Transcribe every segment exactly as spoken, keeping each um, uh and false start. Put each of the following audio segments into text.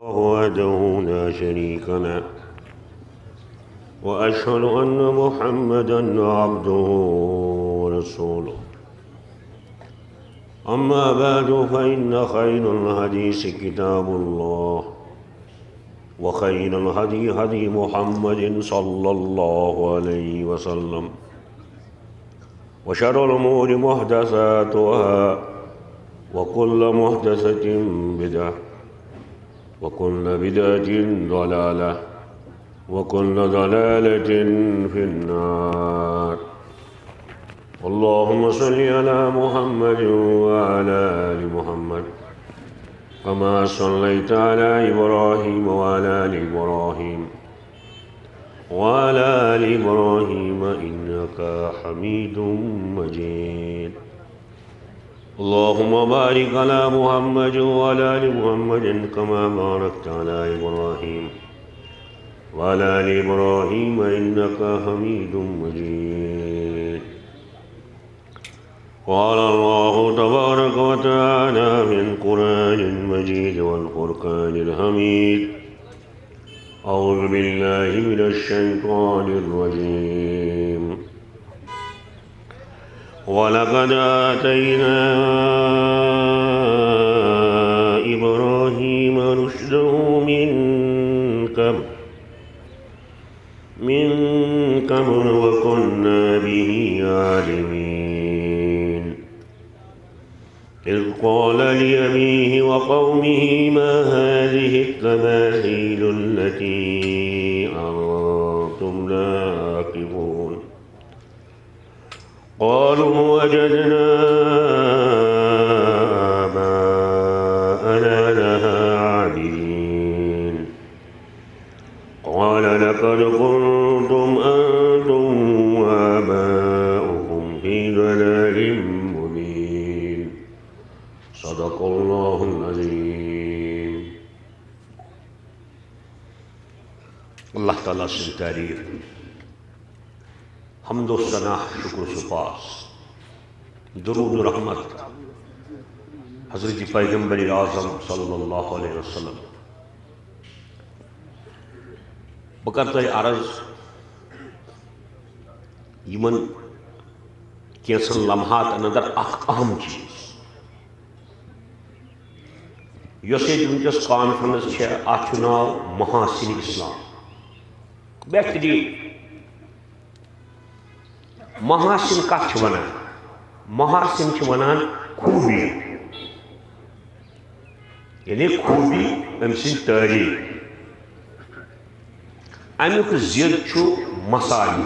وحده لا شريك له، وأشهد أن محمدا عبده ورسوله. أما بعد، فإن خير الحديث كتاب الله، وخير الهدي هدي محمد صلى الله عليه وسلم، وشر الأمور محدثاتها، وكل محدثة بدعة، وكل بدعة ضلالة، وكل ضلالة في النار. اللهم صل على محمد وعلى آل محمد، كما صليت على إبراهيم وعلى آل إبراهيم، وعلى آل إبراهيم إنك حميد مجيد. اللهم بارك على محمد وعلى آل محمد كما باركت على إبراهيم وعلى آل إبراهيم إنك حميد مجيد. قال الله تبارك وتعالى في القرآن المجيد والفرقان الحميد: أعوذ بالله من الشيطان الرجيم. ولقد آتينا إبراهيم رشده من قبل، من قبل وكنا به عالمين. إذ قال لأبيه وقومه ما هذه التماثيل التي أنتم لها عاكفون؟ قالوا وجدنا آباءنا لها عابدين. قال لقد كنتم أنتم وآباؤكم في ضلال مبين. صدق الله العظيم. اللہ تعالیٰ سٕنٛز تعریٖف، حمد و ثنا، شکر و سپاس، درود و رحمت حضرت پیغمبر اعظم صلی اللہ علیہ وسلم۔ بہٕ کرٕ تۄہہِ عرض یِمن کینٛژن لمحاتن اندر اکھ اہم چیٖز۔ یۄس ییٚتہِ وٕنکیٚس کانفرنس چھےٚ، اتھ چھُ ناو محاسن اسلام۔ بہترین۔ محاسن کتھ چھِ ونان؟ محاسن چھِ ونان خوٗبی، یعنی خوٗبی، أمۍ سٕنٛدۍ تعریٖف۔ امیُک ضد چھُ مساوی،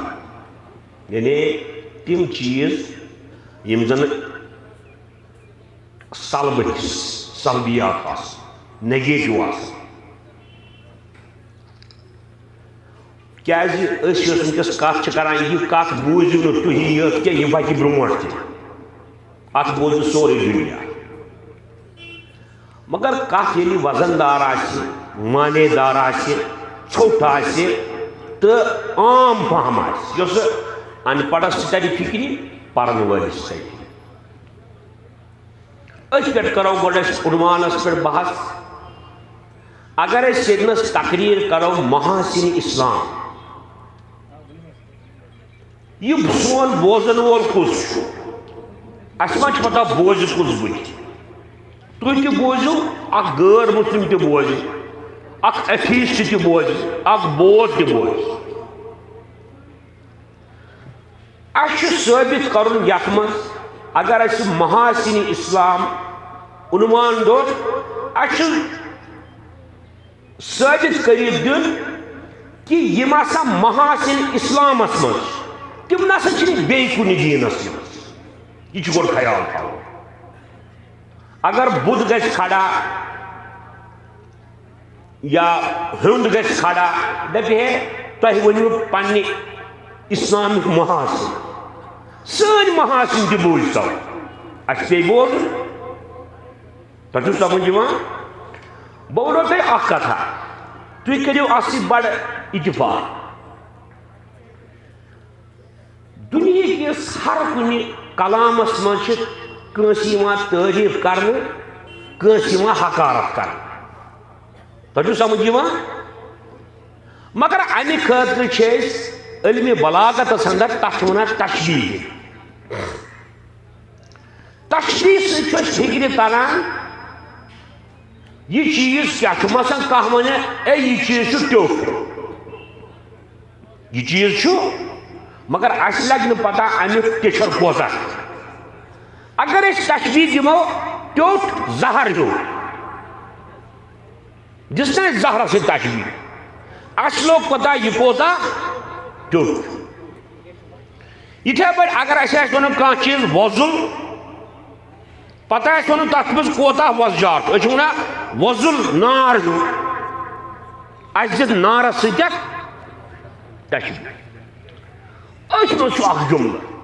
یعنی تِم چیٖز یِم زن سلبٕکۍ، سلبیات آسہٕ، نیگیٹو آسہٕ۔ کیازِ أسۍ یۄس وٕنکیٚس کتھ چھِ کران، یہِ کتھ بوٗزِو نہٕ تُہی یٲژ کینٛہہ، یہِ پکہِ برونٛٹھ تہِ۔ اتھ بوزِ سورُے دُنیا۔ مگر کتھ ییٚلہِ وزن دار آسہِ، معنی دار آسہِ، ژھوٚٹ آسہِ تہٕ عام فہم آسہِ، یۄس ان پڑھس تہِ ترِ فکرِ، پرن وٲلِس تہِ ترِ۔ أتھۍ پٮ۪ٹھ کرو گۄڈٕ أسۍ عنوانس پٮ۪ٹھ بحث۔ اگر أسۍ ییٚتنس تقریر کرو محاسن اسلام، یہِ سون بوزن وول کُس چھُ؟ اَسہِ ما چھِ پتہ بوزِ کُس بُتھِ؟ تُہۍ تہِ بوٗزِو، اکھ غٲر مسلم تہِ بوزِ، اکھ ایتھیسٹ تہِ بوزِ، اکھ بوز تہِ بوزِ۔ اَسہِ چھُ ثٲبت کرُن یتھ منٛز، اگر اَسہِ محاسن اسلام عنوان دوٚپ، اَسہِ چھُ ثٲبت کٔرِتھ دیُن کہِ یِم ہسا محاسن اسلامس منٛز چھِ، تِم نسا چھِنہٕ بیٚیہِ کُنہِ دیٖنس منٛز۔ یہِ چھُ گۄڈٕ خیال تھاوُن۔ اگر بُدھ گژھِ کھڑا یا ہیوٚنٛد گژھِ کھڑا، دَپہِ ہے، تۄہہِ ؤنِو پننہِ اسلامٕکۍ محاسن، سٲنۍ محاسن تہِ بوٗزۍتو، اَسہِ پیٚیہِ بوزُن۔ تۄہہِ چھُو سمجھ یِوان؟ بہٕ وَنو تۄہہِ اَکھ کَتھا، تُہۍ کٔرِو اَتھ سۭتۍ بَڑٕ اتفاق۔ دُنیہٕ کِس ہر کُنہِ کلامس منٛز چھِ کٲنٛسہِ یِوان تعریٖف کرنہٕ، کٲنٛسہِ یِوان حقارت کرنہٕ۔ تۄہہِ چھُو سمجھ یِوان؟ مگر اَمہِ خٲطرٕ چھِ أسۍ علمِ بلاغتس اندر تَتھ چھِ وَنان تشبیٖہ۔ تشبیٖہ سۭتۍ چھُ اَسہِ فِکرِ تران، یہِ چیٖز کیٛاہ چھُ۔ مثلاً کانٛہہ وَنہِ، "اے، یہِ چیٖز چھُ ٹیوٚٹھ، یہِ چیٖز چھُ"، مگر اَسہِ لگہِ نہٕ پتہ اَمیُک ٹِچھر کوتاہ۔ اگر أسۍ تشبیٖہ دِمو، ٹیوٚٹھ زہر ہیوٗ، دِژ نہ اَسہِ زہرس سۭتۍ تشبیٖہ، اَسہِ لوٚگ پتہ یہِ کوتاہ ٹیوٚٹھ۔ یِتھے پٲٹھۍ اگر اَسہِ آسہِ وَنُن کانٛہہ چیٖز وۄزُل، پتہٕ آسہِ وَنُن تَتھ منٛز کوتاہ وۄزجار چھُ، أسۍ چھِ وَنان وۄزُل نار ہیوٗ۔ اَسہِ دِژ نارس سۭتۍ اَتھ تشبیٖہ۔ أتھۍ منٛز چھُ اکھ جملہٕ،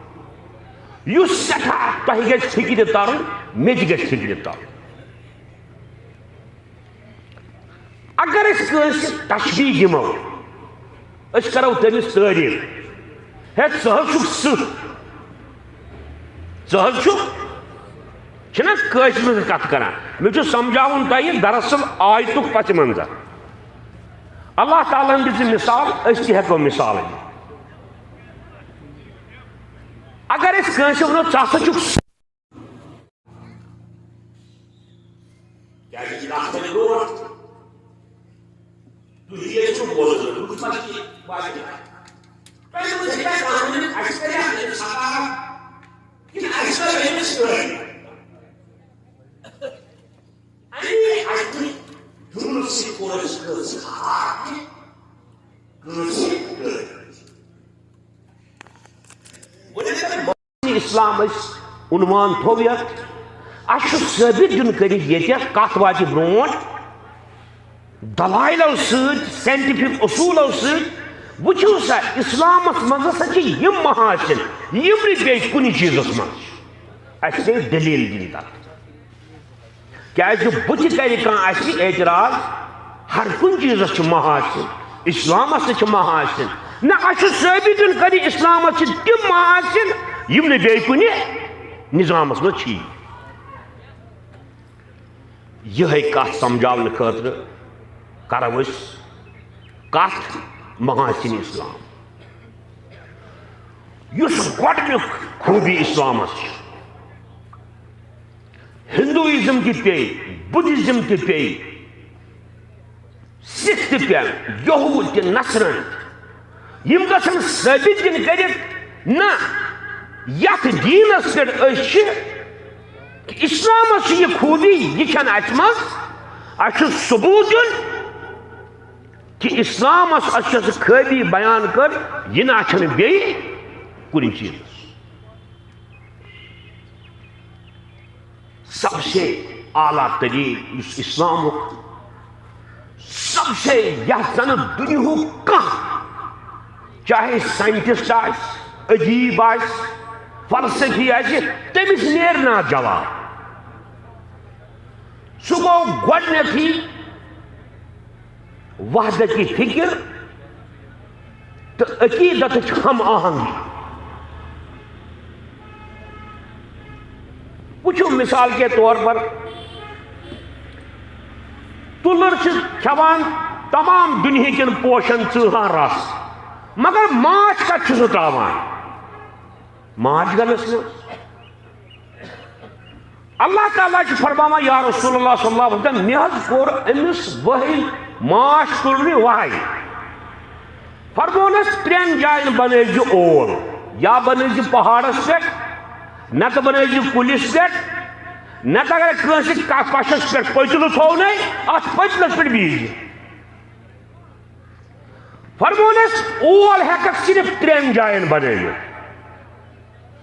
یُس سٮ۪ٹھاہ تۄہہِ گژھِ فِکرِ ترُن، مےٚ تہِ گژھِ فِکرِ ترُن۔ اگر أسۍ کٲنٛسہِ تشبیٖہ دِمو، أسۍ کرو تٔمِس تعریٖف، "ہے، ژٕ حظ چھُکھ سٕہہ، ژٕ حظ چھُکھ"، چھِنہ کٲشِر منٛز کتھ کران۔ مےٚ چھُ سمجھاوُن تۄہہِ، دراصل آیتُک پس منظر۔ اللہ تعالیٰ ہن دِژ مثال، أسۍ تہِ ہٮ۪کو مثال دِتھ۔ اگر أسۍ کٲنٛسہِ ونو، "ژٕ ہسا چھُکھ سٕہہ"، کیٛازِ یہِ چھِ اَتھ سۭتۍ برونٛٹھ۔ تُہۍ ییٚتہِ چھِو بوزان، بہٕ چھُس پَتہٕ یہِ واریاہ۔ تۄہہِ چھُو ہیٚکان کانٛہہ ؤنِتھ، اَسہِ کَرِ اَتھ أمِس خطا؟ کِنہٕ اَسہِ کَرِ أمِس سۭتۍ؟ اَمی اَتہِ جُملہٕ سۭتۍ کوٚر اَسہِ کٲنٛسہِ خطا تہِ، کٲنٛسہِ غلطی۔ وۄنۍ اگر اسلام أسۍ عنوان تھوٚو یتھ، اَسہِ چھُ ثٲبت دیُن کٔرِتھ ییٚتہِ کتھ واتہِ برونٛٹھ دلایلو سۭتۍ، ساینٹیفک اصوٗلو سۭتۍ۔ وٕچھِو سا، اسلامس منٛز ہسا چھِ یِم محاسن، یِم نہٕ بیٚیہِ کُنہِ چیٖزس منٛز چھِ۔ اَسہِ پیٚیہِ دٔلیٖل دِنۍ تتھ۔ کیازِ بُتھِ کرِ کانٛہہ اَسہِ اعتراض، ہر کُنہِ چیٖزس چھِ محاسن، اسلامس تہِ چھِ محاسن۔ نہ، اَسہِ چھُ ثٲبت دیُن کٔرِتھ اسلامس چھِ تِم محاسن، یِم نہٕ بیٚیہِ کُنہِ نظامس منٛز چھِ۔ یِہے کتھ سمجھاونہٕ خٲطرٕ کرو أسۍ کتھ محاسن اسلام، یُس گۄڈنیُک خوٗبی اسلامس چھِ۔ ہندوازم تہِ پیٚیہِ، بدھزم تہِ پیٚیہِ، سکھ تہِ پیٚن، یہود تہِ، نصرٲنۍ تہِ۔ یِم گژھن ثٲبت دِنۍ کٔرِتھ، نہ، یتھ دیٖنس پٮ۪ٹھ أسۍ چھِ، اسلامس چھِ یہِ خوٗبی، یہِ چھنہٕ اسہِ منٛز۔ اسہِ چھُ ثبوت دیُن کہِ اسلامس اسہِ یۄس خٲبی بیان کٔر، یہِ نہ چھنہٕ بیٚیہِ کُنہِ چیٖزس۔ سب سے اعلیٰ تریٖن یُس اسلامُک، سب سے، یتھ زن دُنیہُک کانٛہہ، چاہے ساینٹسٹ آسہِ، ادیب آسہِ، فلسفی آسہِ، تٔمِس نیرِ نہٕ اتھ جواب۔ سُہ گوٚو گۄڈنیتھٕے وحدتی فکر تہٕ عقیدتٕچ ہم آہنگی۔ وٕچھِو، مثال کے طور پر، تُلر چھِ کھٮ۪وان تمام دُنہِکٮ۪ن پوشن ژٕہان رس، مگر ماچھ کتہِ چھُ سُہ ترٛاوان؟ ماچھ گنس منٛز۔ اللہ تعالیٰ چھُ فرماوان، یا رسول اللہ صلی اللہ علیہ وسلم، مےٚ حظ کوٚر أمِس وحی، ماچھ تُلنہِ وحی۔ فرمونس، ترٛٮ۪ن جاین بنٲوزِ اول، یا بنٲوزِ پہاڑس پٮ۪ٹھ، نتہٕ بنٲوزِ کُلِس پٮ۪ٹھ، نتہٕ اگر کٲنٛسہِ ک-، پشس پٮ۪ٹھ پٔتلہٕ تھوو نے، اتھ پٔتلس پٮ۪ٹھ بیٖہزِ۔ فرمونس، اول ہیککھ صرف ترٛٮ۪ن جاین بنٲوِتھ،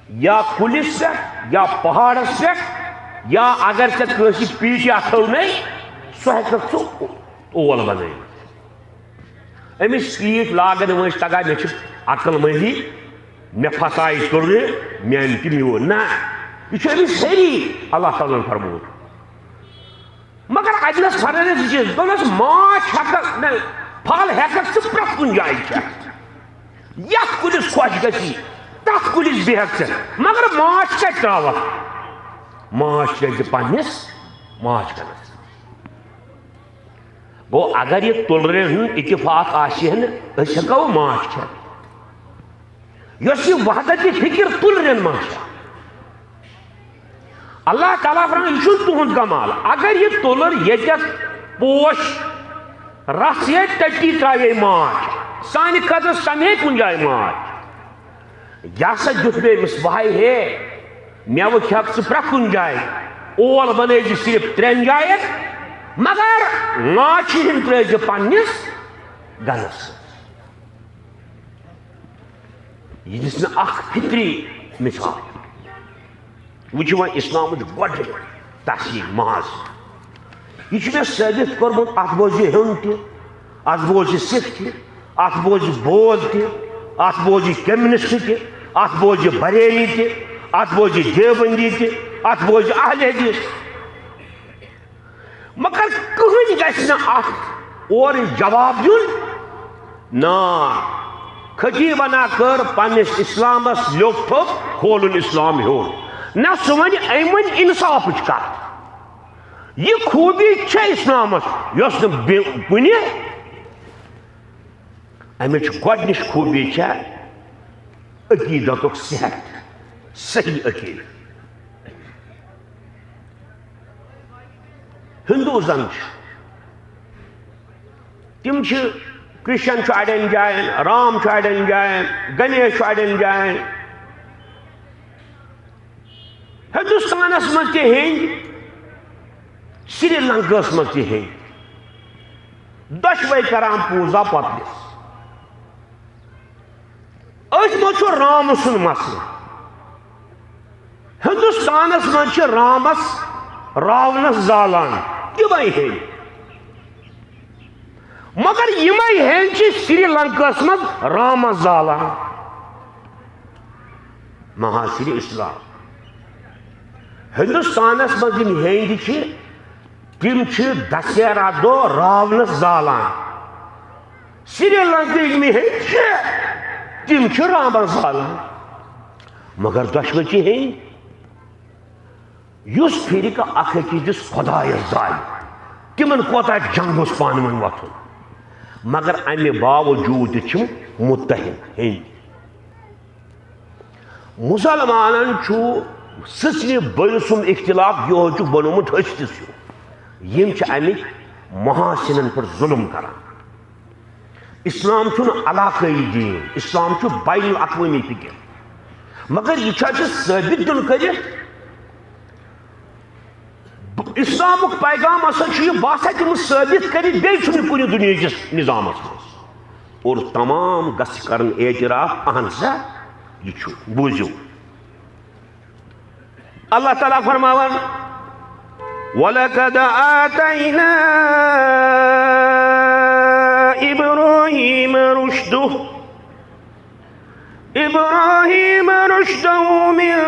یا کُلِس پٮ۪ٹھ، یا پہاڑس پٮ۪ٹھ، یا اگر ژےٚ کٲنٛسہِ پیٖٹہِ اتھو نے، سُہ ہیککھ ژٕ اول بنٲوِتھ۔ أمِس پیٖٹۍ لاگن وٲنٛسہِ تگان، مےٚ چھِ عقل مندی، مےٚ پھسایہِ تُلرِ، میانہِ تہِ میون۔ نہ، یہِ چھُ أمِس سٲری اللہ تعالیٰ ہن فرموومُت۔ مگر اتہِ نس فرٲرس یہِ چیٖز، دوٚپنس، ماچھ ہیککھ نہ، پھل ہیککھ ژٕ پرٛٮ۪تھ کُنہِ جایہِ کھٮ۪تھ۔ یتھ کُلِس خۄش گژھی، تتھ کُلِس بیہکھ ژٕ، مگر ماچھ کتہِ ترٛاوکھ؟ ماچھ گژھِ پننِس ماچھ گنس۔ گوٚو، اگر یہِ تُلرٮ۪ن ہُنٛد اتفاق آسہِ ہا نہٕ، أسۍ ہٮ۪کو ماچھ کھٮ۪تھ۔ یۄس یہِ وحدت فکر تُلرٮ۪ن منٛز چھےٚ، اللہ تعالیٰ فرماوان، یہِ چھُنہٕ تُہُنٛد کمال۔ اگر یہِ تُلر ییٚتٮ۪تھ پوش رژھ ییٚتہِ، تٔتی ترٛاوِ ماچھ، سانہِ خٲطرٕ سمے کُنہِ جایہِ ماچھ۔ یہِ ہسا دیُت مےٚ أمِس وہے، ہے، مٮ۪وٕ کھٮ۪کھ ژٕ پرٛٮ۪تھ کُنہِ جایہِ، اول بنٲے زِ صرف ترٛٮ۪ن جاین، مگر ماچھِ ہٕنٛدۍ ترٛٲے زِ پننِس گنس۔ یہِ دِژ مےٚ اکھ فطری مثال۔ وۄنۍ چھِ وۄنۍ اسلامٕچ گۄڈٕنِچ تحسین محاذ۔ یہِ چھُ مےٚ ثٲبت کوٚرمُت، اتھ بوزِ ہیوٚن تہِ، اتھ بوزِ سِکھ تہِ، اتھ بوزِ بودھ تہِ، اتھ بوزِ کمیونسٹ تہِ، اتھ بوزِ بریلی تہِ، اتھ بوزِ دیوبندی تہِ، اتھ بوزِ اہل حدیث۔ مگر کٕہٕنۍ گژھِ نہٕ اتھ اورٕ جواب دیُن۔ نا، خطیبنا کٔر پننِس اسلامس لیوٚکھ تھوٚپ کھولُن اسلام ہیوٚر۔ نہ سُہ ونہِ أمۍ ؤنۍ انصافٕچ کتھ۔ یہِ خوٗبی چھےٚ اسلامس، یۄس نہٕ بیٚیہِ کُنہِ۔ امِچ گۄڈنِچ خوٗبی چھےٚ عقیدتُک صحت، صحیح عقیدٕ۔ ہندو زن چھِ، تِم چھِ، کرسچن چھُ اڑٮ۪ن جاین، رام چھُ اڑٮ۪ن جاین، گنیش چھُ اڑٮ۪ن جاین۔ ہندوستانس منٛز تہِ ہیٚنٛدۍ، سری لنکاہس منٛز تہِ ہیٚنٛدۍ، دۄشوے کران پوٗزا پتہٕ۔ أتھۍ منٛز چھُ رام سُنٛد مسلہٕ۔ ہندوستانس منٛز چھِ رامس راونس زالان، تِمے ہیٚنٛدۍ۔ مگر یِمے ہیٚنٛدۍ چھِ سری لنکاہس منٛز رامس زالان۔ محاصر اسلام۔ ہندوستانس منٛز یِم ہیٚنٛدۍ چھِ، تِم چھِ دسہرہ دۄہ راونس زالان۔ سری لنکہٕکۍ یِم ہیٚنٛدۍ چھِ، تِم چھِ رامس زالان۔ مگر دۄشوے چھِ ہیٚنٛدۍ۔ یُس فرقہٕ اکھ أکِس دِس خۄدایس زالہِ، تِمن کوتاہ جنگ اوس پانہٕ ؤنۍ وۄتھُن۔ مگر امہِ باوجوٗد تہِ چھِم متحد ہیٚنٛدۍ۔ مسلمانن چھُ سٕژنہِ بٔلۍ سُنٛد اختلاف یِہوٚے چھُکھ بنوومُت ۂسۍ تہِ سیوٚد۔ یِم چھِ اَمِکۍ محاسنن پٮ۪ٹھ ظُلم کران۔ اسلام چھُنہٕ علاقٲیی دیٖن، اسلام چھُ بین الاقوٲمی فکر۔ مگر یہِ چھا چھُ ثٲبت دیُن کٔرِتھ؟ اسلامُک پیغام ہسا چھُ یہِ، بہٕ ہسا دِمہٕ ثٲبت کٔرِتھ، بیٚیہِ چھُنہٕ کُنہِ دُنیہکِس نظامس منٛز۔ اور تمام گژھِ کرن اعتراف، اہن سا، یہِ چھُ، بوٗزِو۔ اللہ تعالیٰ فرماوان، وَلَقَدْ آتَيْنَا إِبْرَاهِيمَ رُشْدَهُ، إِبْرَاهِيمَ رُشْدَهُ مِنْ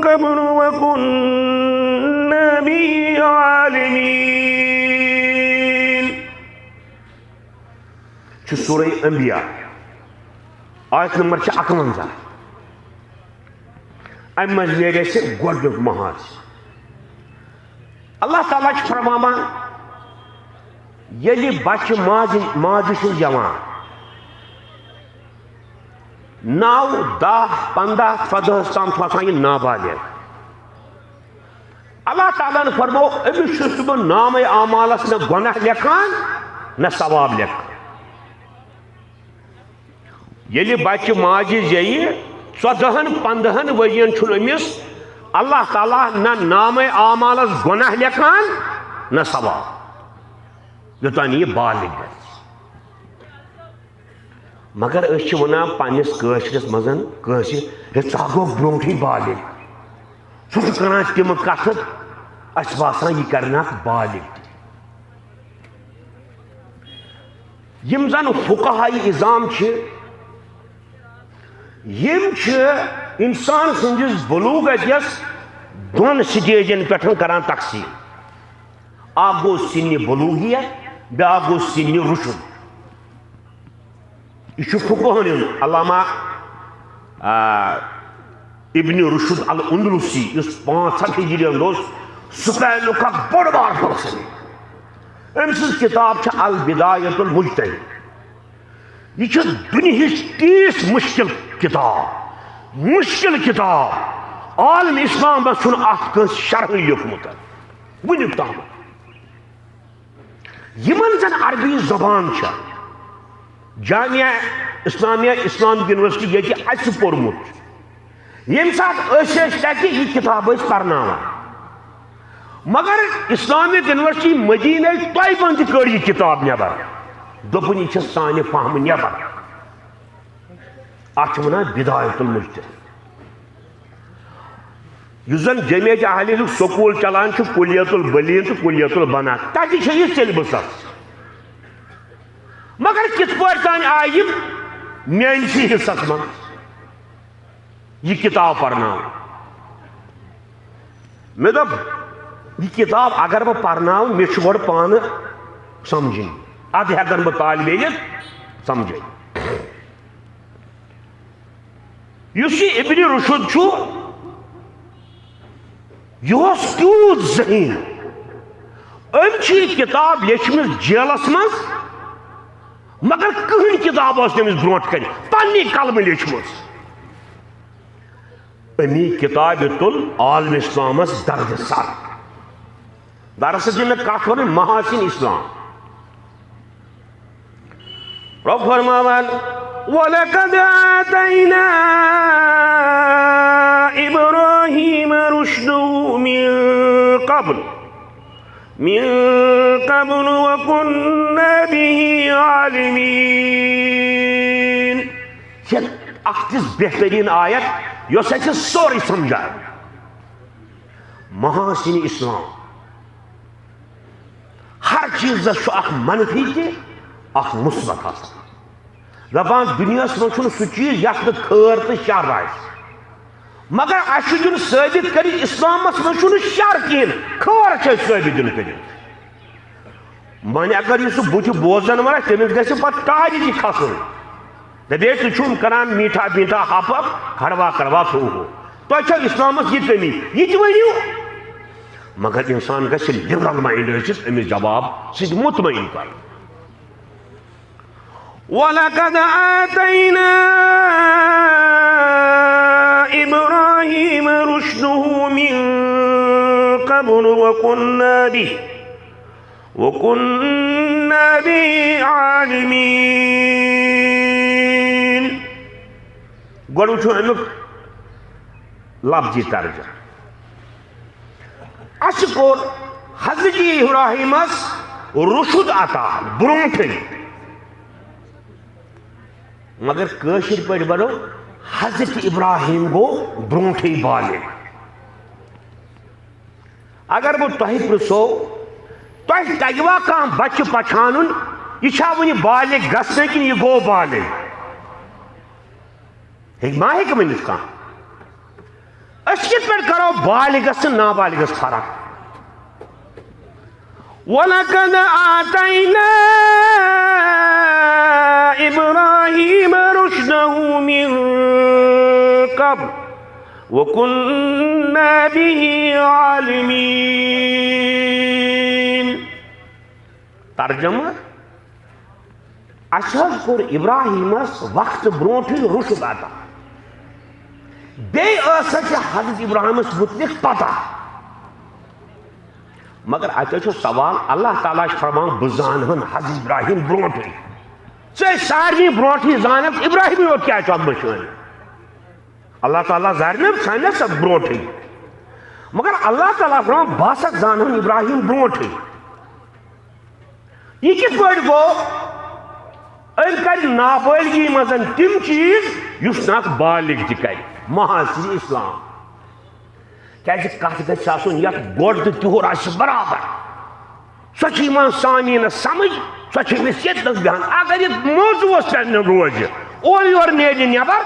قَبْلُ وَكُنَّا بِهِ عَالِمِينَ۔ چھُ سورہ انبیاء، آیت نمبر چھِ اَکوَنزاہ۔ اَمہِ منٛز نیرِ اَسہِ گۄڈٕنیُک محاذ۔ اللہ تعالیٰ چھُ فرماوان، ییٚلہِ بچہِ ماجہِ، ماجہِ چھُ زٮ۪وان، نَو، دَہ، پنٛداہ، ژۄدہَس تام چھُ آسان یہِ نابالغ۔ اللہ تعالیٰ ہن فرموو، أمِس چھُس نہٕ بہٕ نامے اعمالس نہ گۄناہ لیکھان، نہ ثواب لیکھان۔ ییٚلہِ بچہِ ماجہِ زیٚیہِ، ژۄدہَن پنٛدہَن ؤرین چھُنہٕ أمِس اللہ تعالیٰ نہ نامے اعمالس گۄناہ لیکھان، نہ ثواب، یوٚتام یہِ بالغ گژھِ۔ مگر أسۍ چھِ ونان پننِس کٲشرِس منٛز کٲنٛسہِ، ہے، ژٕ ہا گوٚو برونٛٹھٕے بالغ۔ سُہ چھُ کران تِم کتھٕ، اسہِ باسان، یہِ کرناکھ بالغ تہِ۔ یِم زن فقہائے عظام چھِ، یِم چھِ انسان سٕنٛدِس بلوغتس دۄن سٹیجن پٮ۪ٹھ کران تقسیٖم۔ اکھ گوٚو سِنِ بلوغیت، بیٛاکھ گوٚو سِنِ رُشد۔ یہِ چھُ فقہن ہُنٛد، علامہ، آ، ابن رشد الاندلسی، یُس پانٛژھ ہتھ ہجری ہُنٛد اوس، سُہ پیٛانُک اکھ بوٚڑ بار فلسفی۔ أمۍ سٕنٛز کِتاب چھِ البدایۃ المجتہد۔ یہِ چھِ دُنیہٕچ تیٖژ مُشکِل کِتاب، مُشکِل کِتاب۔ عالم اسلامس چھُنہٕ اتھ کٲنٛسہِ شرحٕے لیوٚکھمُت وُنیُک تام۔ یِمن زن عربی زبان چھےٚ، جامعہ اسلامیہ اسلامک یونیورسٹی ییٚتہِ اَسہِ پوٚرمُت چھُ، ییٚمہِ ساتہٕ أسۍ ٲسۍ تَتہِ یہِ کِتاب ٲسۍ پرناوان۔ مگر اسلامک یونیورسٹی مدینہ طیبہ تہِ کٔڑ یہِ کِتاب نٮ۪بر۔ دوٚپُن، یہِ چھِ سانہِ فہمہٕ نٮ۪بر۔ اَتھ چھِ وَنان بدایت المجتہد۔ یُس زن جامعہ اہل حدیثُک سکوٗل چلان چھُ، کلیت البلیغ تہٕ کلیت البنات، تَتہِ چھِ یہِ سیلبسس۔ مگر کِتھ پٲٹھۍ تام آیہِ یِم میٲنسٕے حصس منٛز یہِ کِتاب پرناوُن۔ مےٚ دوٚپ، یہِ کِتاب اگر بہٕ پرناوٕ، مےٚ چھُ گۄڈٕ پانہٕ سمجھِنۍ، اَدٕ ہٮ۪کن بہٕ طالب علم سمجھِتھ۔ یُس یہِ ابن رشد چھُ، یہِ اوس تیوٗت ذہین۔ أمۍ چھِ یہِ کِتاب لیچھمٕژ جیلس منٛز، مگر کٕہٕنۍ کِتاب ٲس نہٕ أمِس برونٛٹھ کنہِ پننہِ قلمہٕ لیچھمٕژ۔ اَمی کِتابہِ تُل عالم اسلامس درد سر۔ دراصل چھِ مےٚ کتھ ونٕنۍ محاسن اسلام۔ رب فرماوان، وَلَقَدْ آتَيْنَا إِبْرَاهِيمَ رُشْدَهُ مِنْ قَبْلُ، مِنْ قَبْلُ وَكُنَّا بِهِ عَالِمِينَ۔ چھِ اکھ تِژھ بہترین آیت، یۄس اَسہِ سورُے سمجھایہِ۔ محاسن اسلام۔ ہر چیٖزس چھُ اکھ منفی تہِ، اکھ مثبت آسان۔ دپان، دُنیاہس منٛز چھُنہٕ سُہ چیٖز یتھ نہٕ خٲر تہٕ شر آسہِ۔ مگر اَسہِ چھُ دیُن ثٲبت کٔرِتھ، اسلامس منٛز چھُنہٕ شر کِہیٖنۍ، خٲر چھُ اَسہِ ثٲبت دیُن کٔرِتھ۔ وۄنۍ اگر یہِ سُہ بُتھِ بوزن وول آسہِ، تٔمِس گژھِ پتہٕ ٹارِ تہِ کھسُن۔ دپے، تُہۍ چھِو کران میٖٹھا میٖٹھا ہپ ہپ، کڑوا کڑوا تھو ہو۔ تۄہہِ چھو اسلامس یہِ کمی، یہِ تہِ ؤنِو۔ مگر انسان گژھِ لبرل مائنڈ ٲسِتھ، أمِس جواب سۭتۍ مطمئن کرُن۔ وَلَقَدْ آتَيْنَا إِبْرَاهِيمَ رُشْدَهُ مِنْ قَبْلُ وَكُنَّا بِهِ وَكُنَّا بِهِ عَالِمِينَ۔ گۄڈٕ وٕچھو اَمیُک لفظی ترجمہٕ۔ اَسہِ کوٚر حضرت ابراہیمس رُشُد عطا برونٹھٕے۔ مگر کٲشِر پٲٹھۍ وَنو، حضرت ابراہیم گوٚو برونٹھٕے بالغ۔ اگر بہٕ تۄہہِ پرژھو، تۄہہِ تگوا کانٛہہ بچہِ پچھانُن، یہِ چھا وُنہِ بالغ گژھنٕے کِنہٕ یہِ گوٚو بالغ؟ ہیٚکہِ ما ہیٚکہِ ؤنِتھ کانٛہہ؟ أسۍ کِتھ پٲٹھۍ کرو بالغس تہٕ نابالغس فرق؟ وَلَقَدْ آتَيْنَا إِبْرَاهِيمَ رُشْدَهُ مِنْ قَبْلُ وَكُنَّا بِهِ عَالِمِينَ۔ ترجمہٕ، اَسہِ حظ کوٚر ابراہیمس وقتہٕ برونٹھٕے رُشد عطا۔ بیٚیہِ ٲس اَسہِ حضرت ابراہیمس مُتعلق پتہ۔ مگر اَتہِ حظ چھُ سوال، اللہ تعالیٰ چھُ فرماوان، "بہٕ زانہٕ ہن حضرت ابراہیم برونٹھٕے۔" ژٕ ٲسۍ سارنٕے برونٹھٕے زانکھ، ابراہیمٕے یوت کیٛازِ چھُ اَتھ منٛز شٲمِل؟ اللہ تعالیٰ زانہِ نا سانہِ سا برونٹھٕے۔ مگر اللہ تعالیٰ فرماوان، "بہٕ ہسا زانہٕ ہن ابراہیم برونٹھٕے۔" یہِ کِتھ پٲٹھۍ گوٚو؟ أمۍ کَرِ نابٲلغی منٛز تِم چیٖز یُس نہٕ اکھ بالغ تہِ کَرِ۔ محاسن اسلام۔ کیٛازِ کَتھ گژھِ آسُن یَتھ گۄڈٕ تہٕ تِہُر آسہِ برابر۔ سۄ چھِ یِوان سامعیٖنَس سمجھ، سۄ چھِ أمِس ییٚتہِ نَس بیٚہان۔ اگر یہِ موضوعس پٮ۪ٹھ نہٕ روزِ، اورٕ یورٕ نیرِ نٮ۪بر،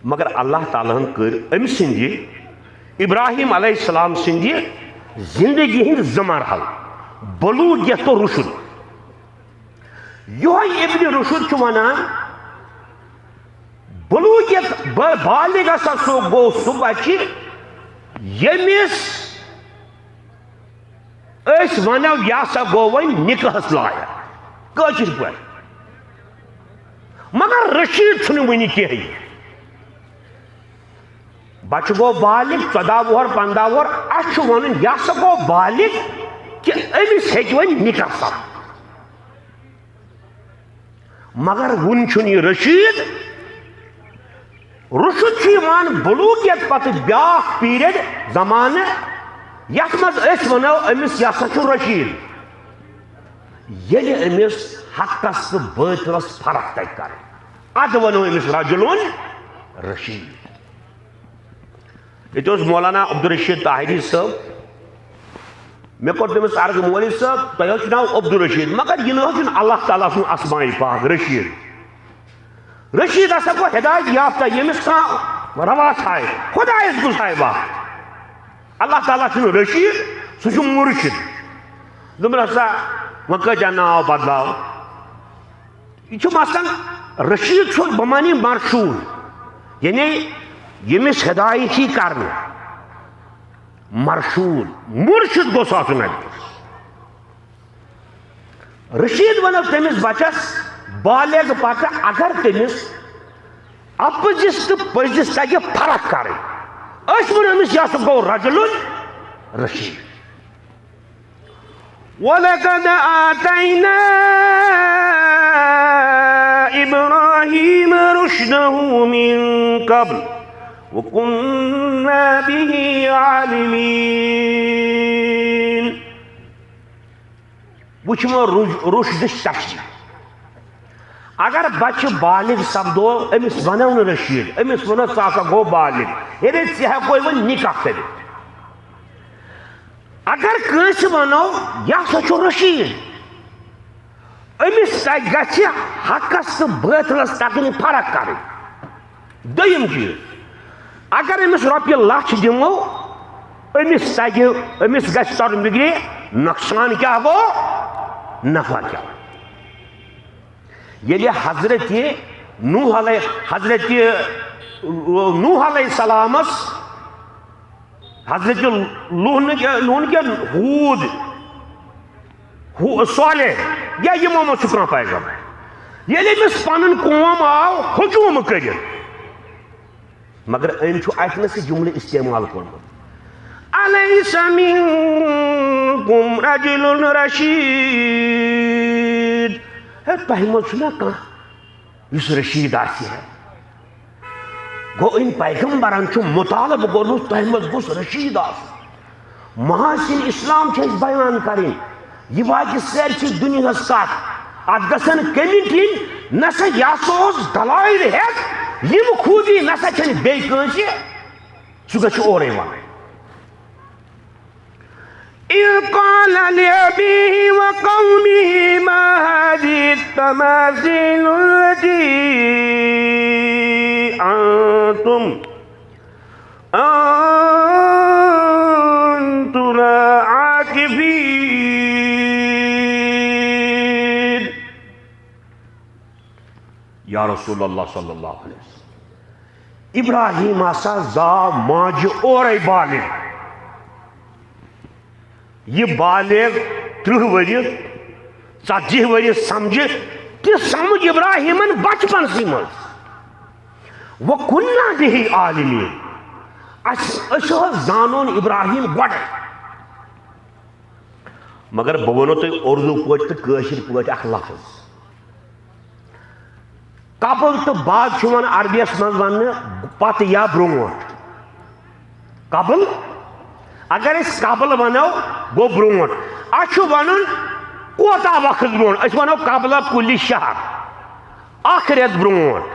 مگر اللہ تعالیٰ ہن کٔر أمۍ سٕنٛدِ، ابراہیم علیہ السلام سٕنٛدِ زندگی ہٕنٛدۍ زٕ مرحلہٕ، بلوغیت تہٕ رُشد۔ یِہوٚے ابن رُشد چھُ وَنان، بلوغیت، با-، بالغ ہسا سُہ گوٚو سُہ بچہِ، ییٚمِس أسۍ ونو، یہِ ہسا گوٚو وۄنۍ نکاحس لایق، کٲشِر پٲٹھۍ۔ مگر رشید چھُنہٕ وُنہِ کینٛہہ۔ بچہٕ گوٚو بالغ، ژۄداہ وُہر، پنٛداہ وُہر، اَسہِ چھُ وَنُن، یہِ ہسا گوٚو بالغ کہِ أمِس ہیٚکہِ وۄنۍ نکاح سپدِتھ۔ مگر وُنہِ چھُنہٕ یہِ رشید۔ رُشد چھُ یِوان بلوغیت پتہٕ بیٛاکھ پیریڈ، زمانہٕ، یَتھ منٛز أسۍ وَنو، أمِس یہِ ہسا چھُ رشید۔ ییٚلہِ أمِس حقس تہٕ باطلس فرق تَگہِ کرٕنۍ، اَدٕ وَنو أمِس رجل رشید۔ ییٚتہِ اوس مولانا عبدالرشید طاہری صٲب۔ مےٚ کوٚر تٔمِس عرض، "مولوی صٲب، تۄہہِ حظ چھُ ناو عبدالرشید، مگر یہِ نہٕ حظ چھُنہٕ اللہ تعالیٰ سُنٛد اسماء پاک رشید۔ رشید ہسا گوٚو ہدایت یافتہ، ییٚمِس کانٛہہ روا تھایہِ، خۄدایَس گوٚژھ ہاے وقت۔ اللہ تعالیٰ چھُنہٕ رشید، سُہ چھُ مرشد۔" دوٚپُن، "ہسا، وۄنۍ کۭتیٛاہ ناو بدلاو؟" یہِ چھُ مثلاً رشید چھُ بمعنی مرشود، یعنی ییٚمِس ہدایت یی کرنہٕ۔ مرشود، مرشد گوٚژھ آسُن اَتہِ۔ رشید وَنو تٔمِس بچس، بالغ پتہٕ اگر تٔمِس اپزِس تہٕ پٔزِس تگہِ فرق کرٕنۍ، أسۍ وَنو أمِس، یہِ ہسا گوٚو رجل رشید۔ ولقد آتينا إبراهيم رشده من قبل وكنا به عالمين۔ وٕچھ وۄنۍ رُش-، رُشدٕچ تشریح۔ اگر بچہٕ بالغ سپدو، أمِس ونو نہٕ رشید، أمِس ونو، "ژٕ ہسا گوٚو بالغ، یعنی ژےٚ ہٮ۪کوے وۄنۍ نکاح کٔرِتھ۔" اگر کٲنٛسہِ ونو، "یہِ ہسا چھُ رشید"، أمِس تہِ گژھِ حقس تہٕ باطلس تگنہِ فرق کرٕنۍ۔ دوٚیِم چیٖز، اگر أمِس رۄپیہِ لچھ دِمو، أمِس تگہِ، أمِس گژھِ ترُن فِکرِ، نۄقصان کیٛاہ گوٚو، نفع کیٛاہ۔ ییٚلہِ حضرت نوح علیہ، حضرت نوح علیہ السلامس، حضرت لوح نہٕ کینٛہہ، لوح نہٕ کینٛہہ، ہوٗد، ہو-، صالح، یا یِمو منٛز چھُ کانٛہہ پیغمبر، ییٚلہِ أمِس پنُن قوم آو ہجوٗم کٔرِتھ، مگر أمۍ چھُ اَتہِ نہٕ سُہ جملہٕ استعمال کوٚرمُت، "أليس منكم رجل رشيد؟" ہے، تۄہہِ منٛز چھُنہ کانٛہہ یُس رشید آسہِ ہے؟ گوٚو، أمۍ پیغمبرن چھُ مطالبہٕ کوٚرمُت، تۄہہِ منٛز گوٚژھ رشید آسُن۔ محاسن اسلام چھِ أسۍ بیان کرٕنۍ۔ یہِ واتہِ سٲرسٕے دُنیاہس کتھ۔ اتھ گژھن کٔمِٹۍ یِنۍ، نسا یہِ ہسا اوس دلایل ہٮ۪تھ، یِم خوٗبی نسا چھنہٕ بیٚیہِ کٲنٛسہِ، سُہ گژھِ اورے ونُن۔ إذ قال لأبيه وقومه ما هذه التماثيل التي أنتم أنتم عاكفين۔ یا رسول اللہ صلی اللہ علیہ وسلم، ابراہیم ہسا زاو ماجہِ اورے بالغ۔ یہِ بالغ ترٕٛہ ؤرِیہِ، ژتجی ؤرِیہِ سمجھِ، تہِ سمجھ ابراہیمن بچپنسٕے منٛز۔ وَكُنَّا بِهِ عَالِمِينَ۔ اَسہِ، أسۍ حظ زانون ابراہیم گۄڈے۔ مگر بہٕ وَنو تۄہہِ اُردو پٲٹھۍ تہٕ کٲشِر پٲٹھۍ اکھ لفظ۔ قبل تہٕ بعد چھُ یِوان عربیَس منٛز وَننہٕ پتہٕ یا برونٛٹھ۔ قبل، اگر أسۍ قبل وَنو، گوٚو برونٛٹھ۔ اَسہِ چھُ وَنُن کوتاہ وقت برونٛٹھ؟ أسۍ وَنو قبل کُلہِ شہر، اکھ رٮ۪تھ برونٛٹھ۔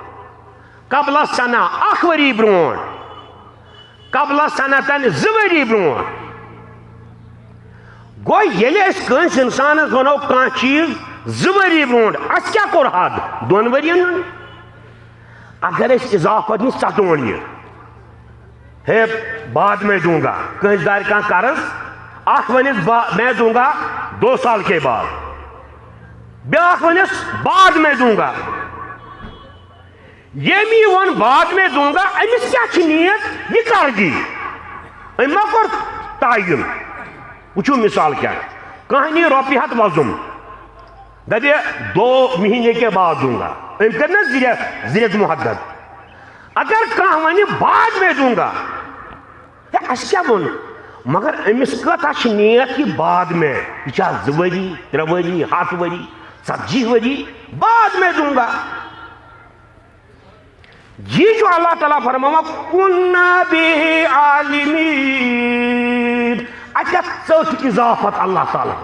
قبل سنہ، اکھ ؤری برونٛٹھ۔ قبل سنتن، زٕ ؤری برونٛٹھ۔ گوٚو، ییٚلہِ أسۍ کٲنٛسہِ اِنسانس وَنو کانٛہہ چیٖز زٕ ؤری برونٛٹھ، اَسہِ کیٛاہ کوٚر حد؟ دۄن ؤرین ہُنٛد۔ اگر أسۍ اضافت نِش ژَتوُہن یہِ، ہے، بعد میں دوں گا، کٲنٛسہِ دارِ کانٛہہ قرض، اکھ وَنٮ۪س با-، میں دوں گا دو سال کے بعد، بیٛاکھ وَنٮ۪س بعد میں دوں گا۔ ییٚمۍ یہِ ووٚن بعد میں دوں گا، أمِس کیٛاہ چھِ نیت؟ یہِ کر دی؟ أمۍ ما کوٚر تعین؟ وٕچھِو مثال کیٛاہ۔ کانٛہہ نی رۄپیہِ ہتھ وۄزُم، دَپہِ، "دو مہینے کے بعد دوں گا"، أمۍ کٔر نہ زٕ رٮ۪تھ، زٕ رٮ۪تھ محدت۔ اگر کانٛہہ وَنہِ، "بعد میں دوں گا"، ہے، اَسہِ کیٛاہ ووٚن؟ مگر أمِس کۭژاہ چھِ نیت یہِ بعد میں؟ یہِ چھا زٕ ؤری، ترٛےٚ ؤری، ہَتھ ؤری، ژتجی ؤری؟ بعد میں دوں گا۔ یہِ چھُ اللہ تعالیٰ فرماوان، "کُنّا بِهِ عَالِمِينَ"۔ اَتٮ۪تھ ژٔٹ اضافت اللہ تعالیٰ۔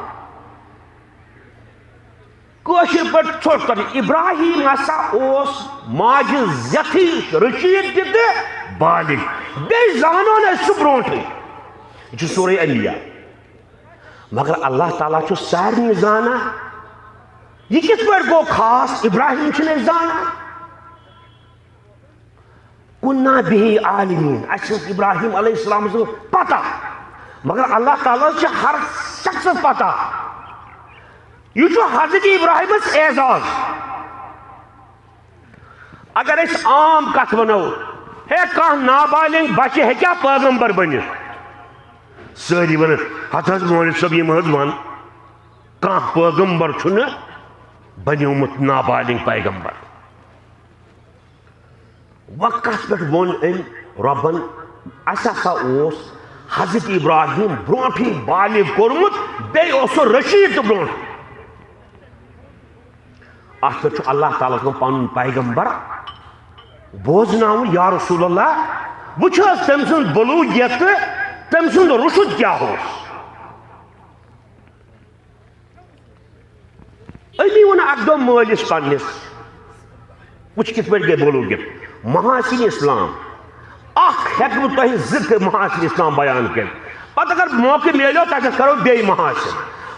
کٲشِر پٲٹھۍ ژھوٚٹ کَرٕنۍ، ابراہیم ہسا اوس ماجہِ زیتھٕے رشید تہِ تہٕ بالغ، بیٚیہِ زانو نہٕ أسۍ سُہ برونٛٹھٕے۔ یہِ چھُ سورہ انبیاء۔ مگر اللہ تعالیٰ چھُ سارنٕے زانان۔ یہِ کِتھ پٲٹھۍ گوٚو خاص؟ ابراہیم چھِنہٕ أسۍ زانان۔ "کُنّا بِهِ عَالِمِينَ"، اَسہِ ٲس ابراہیم علیہ السلام سٕنٛز پتہ، مگر اللہ تعالیٰ ہَس چھِ ہر شخصس پتہ۔ یہِ چھُ حضرت ابراہیمس اعزاز۔ اگر أسۍ عام کتھ ونو، ہے، کانٛہہ نابالغ بچہِ ہیٚکیٛاہ پیغمبر بٔنِتھ؟ سٲری ونان، "ہتہٕ حظ مولوی صٲب، یِم حظ ون، کانٛہہ پیغمبر چھُنہٕ بنیومُت نابالغ پیغمبر۔" وۄنۍ کتھ پٮ۪ٹھ ووٚن أمۍ رۄبن، اسہِ ہسا اوس حضرت ابراہیم برونٛٹھٕے بالغ کوٚرمُت، بیٚیہِ اوس سُہ رشید تہِ برونٛٹھ۔ اتھ پٮ۪ٹھ چھُ اللہ تعالیٰ ہَس منٛز پنُن پیغمبر بوزناوُن، یا رسول اللہ، وٕچھ حظ تٔمۍ سٕنٛز بلوغیت تہٕ تٔمۍ سُنٛد رُشد کیٛاہ اوس۔ أمی ووٚن اکھ دۄہ مٲلِس پننِس، وٕچھ کِتھ پٲٹھۍ گٔے بولو کِتھ۔ محاسن اسلام، اکھ ہٮ۪کہٕ بہٕ تۄہہِ زٕ تہٕ محاسن اسلام بیان کٔرِتھ۔ پتہٕ اگر موقعہٕ میلیو، تۄہہِ سۭتۍ کرو بیٚیہِ محاسن۔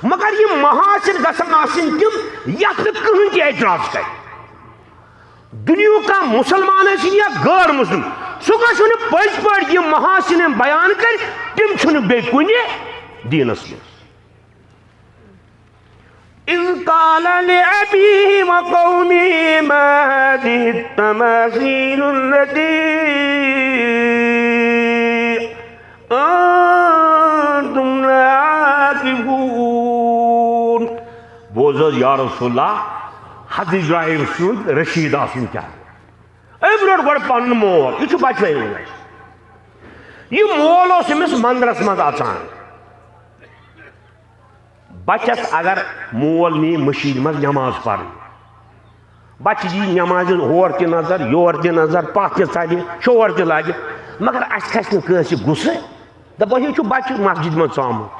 مگر یِم محاسن گژھن آسٕنۍ تِم، یتھ نہٕ کٕہٕنۍ تہِ اعتراض کرِ۔ دُنیہُک کانٛہہ مُسلمان ٲسِن یا غٲر مُسلِم، سُہ گژھِ نہٕ پٔزۍ پٲٹھۍ یِم محاسن یِم بیان کرِ، تِم چھِنہٕ بیٚیہِ کُنہِ دیٖنس منٛز۔ إذ قال لأبيه وقومه ما هذه التماثيل التي أنتم لها عاكفون۔ بوز حظ یا رسول اللہ، حضرت ابراہیم سُنٛد رشید آسُن کیٛاہ؟ أمۍ روٚٹ گۄڈٕ پنُن مول، یہِ چھُ بچہٕ وۄنۍ۔ یہِ مول اوس أمِس مندرس منٛز اژان۔ بچس اگر مول نی مٔشیٖد منٛز نماز پرنہِ، بچہِ یی نمازِ ہور تہِ نظر، یور تہِ نظر، پتھ تہِ ژلہِ، شور تہِ لگہِ، مگر اسہِ کھسہِ نہٕ کٲنٛسہِ غصہٕ۔ دپو، یہِ چھُ بچہِ مسجد منٛز ژامُت۔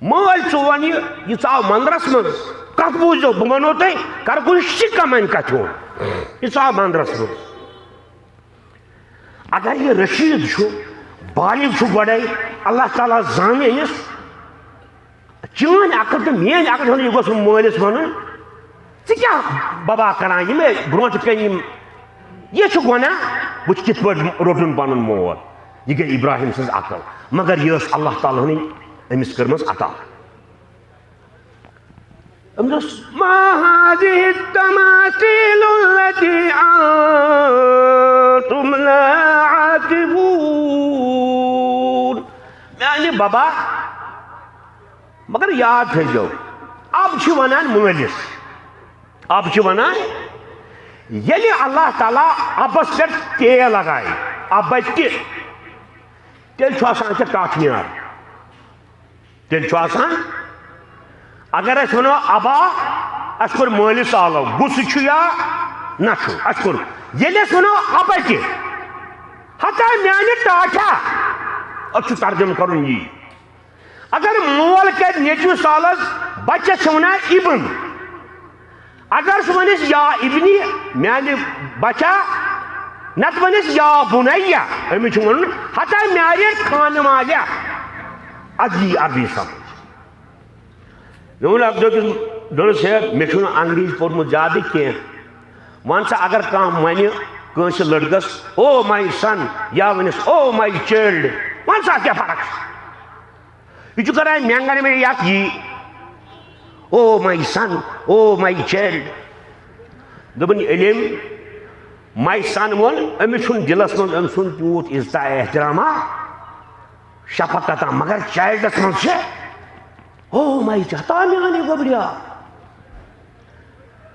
مٲلۍ، ژٕ وَن یہِ، یہِ ژاو مندرس منٛز، کتھ بوٗزِو، بہٕ وَنو تۄہہِ، کرٕ کُنہِ شِکمن کتھِ ہُنٛد۔ یہِ ژاو مندرس منٛز۔ اگر یہِ رشید چھُ، بالغ چھُ گۄڈے، اللہ تعالیٰ زانہِ أمِس، چٲنۍ عقل تہٕ میٲنۍ عقل چھَنہٕ یہِ گوٚژھ مٲلِس وَنُن، "ژٕ کیٛاہ ببا کران یہِ مےٚ برونٛٹھ کَنہِ یِم؟ یہِ چھُ گۄناہ، وٕچھ کِتھ پٲٹھۍ روٚٹُن پنُن مول۔" یہِ گٔے ابراہیم سٕنٛز عقل، مگر یہِ ٲس اللہ تعالیٰ ہنٕے أمِس کٔرمٕژ عطا۔ أمۍ دوٚپُس، "ما هذه التماثيل التي أنتم لها عاكفون؟" میانہِ ببا، مگر یاد تھٲیزیو، اب چھِ ونان مٲلِس، اب چھِ ونان، ییٚلہِ اللہ تعالیٰ ابس پٮ۪ٹھ کے لگایہِ، ابس تہِ، تیٚلہِ چھُ آسان ژےٚ ٹاٹھ نیار۔ تیٚلہِ چھُ آسان، اگر أسۍ وَنو، "ابا، اَسہِ کوٚر مٲلِس آلو"، غُصہٕ چھُ یا نہ چھُ؟ اَسہِ کوٚر۔ ییٚلہِ أسۍ وَنو، "ابا تہِ"، ہتا میانہِ ٹاٹھا، اَتھ چھُ ترجمہٕ کَرُن یی۔ اگر مول کَرِ نیٚچوِس آلس، بَچَس چھِ وَنان ابن۔ اگر سُہ وَنٮ۪س، "یا ابنی"، میانہِ بچا، نتہٕ وَنٮ۪س، "یا بُنَیہ"، أمِس چھُ وَنُن، "ہتا میارے خانہٕ والیا"۔ اَدٕ یی عربی سمجھ۔ مےٚ ووٚن اکھ دۄہ أکِس دوٚپنَس، "ہے، مےٚ چھُنہٕ انگریٖزۍ پوٚرمُت زیادٕ کینٛہہ۔ وَن سا، اگر کانٛہہ وَنہِ کٲنٛسہِ لٔڑکَس، 'او ماے سن'، یا وَنٮ۪س، 'او ماے چایلڈ'، وَن سا، اَتھ کیٛاہ فرق چھِ؟" یہِ چھُ کران مٮ۪نٛگن مےٚ یتھ یی، "او ماے سن، او ماے چایلڈ"۔ دوٚپُن، ییٚلہِ أمۍ ماے سن ووٚن، أمِس چھُنہٕ دِلس منٛز أمۍ سُنٛد تیوٗت عزتہ احترامہ، شفقتہ، مگر چایلڈس منٛز چھِ۔ او مائی جان، تا میانہِ گوٚبریا۔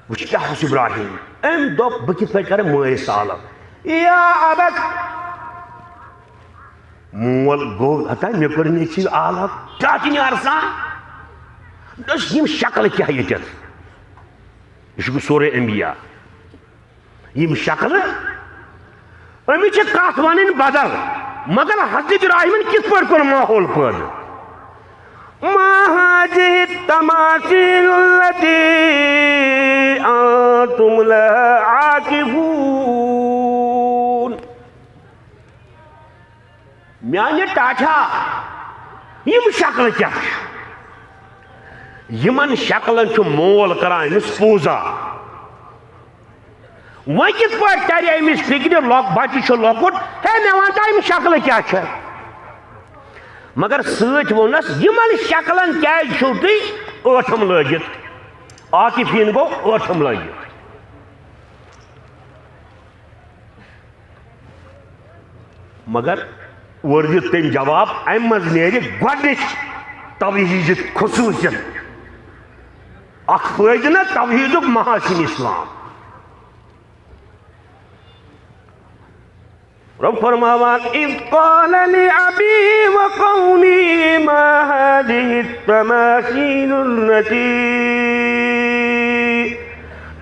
وٕچھ کیٛاہ اوس ابراہیم۔ أمۍ دوٚپ، بہٕ کِتھ پٲٹھۍ کرٕ مٲلِس سالب؟ یا ابت، مول گوٚو، ہتا مےٚ کوٚر نیٚچوۍ آلب، کیٛاہ تہِ نیرسا؟ دوٚپُس، یِم شکلہٕ کیٛاہ ییٚتٮ۪تھ؟ یہِ چھُ سورہ انبیاء۔ یِم شکلہٕ، أمِس چھِ کتھ ونٕنۍ بدل، مگر حضرت ابراہیمن کِتھ پٲٹھۍ کوٚر ماحول پٲدٕ؟ ما هذه التماثيل التي أنتم لها عاكفون۔ میانہِ ٹاٹھا، یِم شکلہٕ کیٛاہ چھِ؟ یِمن شکلن چھُ مول کران أمِس پوٗزا۔ وۄنۍ کِتھ پٲٹھۍ ترِ أمِس فِکرِ، لۄک-، بچہِ چھُ لۄکُٹ، ہے، مےٚ وَن تہٕ، یِم شکلہٕ کیٛاہ چھےٚ؟ مگر سۭتۍ ووٚننس، یِمن شکلن کیٛازِ چھِو تُہۍ ٲٹھم لٲگِتھ؟ عاکفین گوٚو ٲٹھم لٲگِتھ۔ مگر اورٕ دیُت تٔمۍ جواب، اَمہِ منٛز نیرِ گۄڈٕنِچ توحیٖدٕچ خصوٗصیت، اکھ فٲیدٕ نہ توحیٖدُک، محاسن اسلام۔ رب فرماوان، إذ قال لأبيه وقومه ما هذه التماثيل التي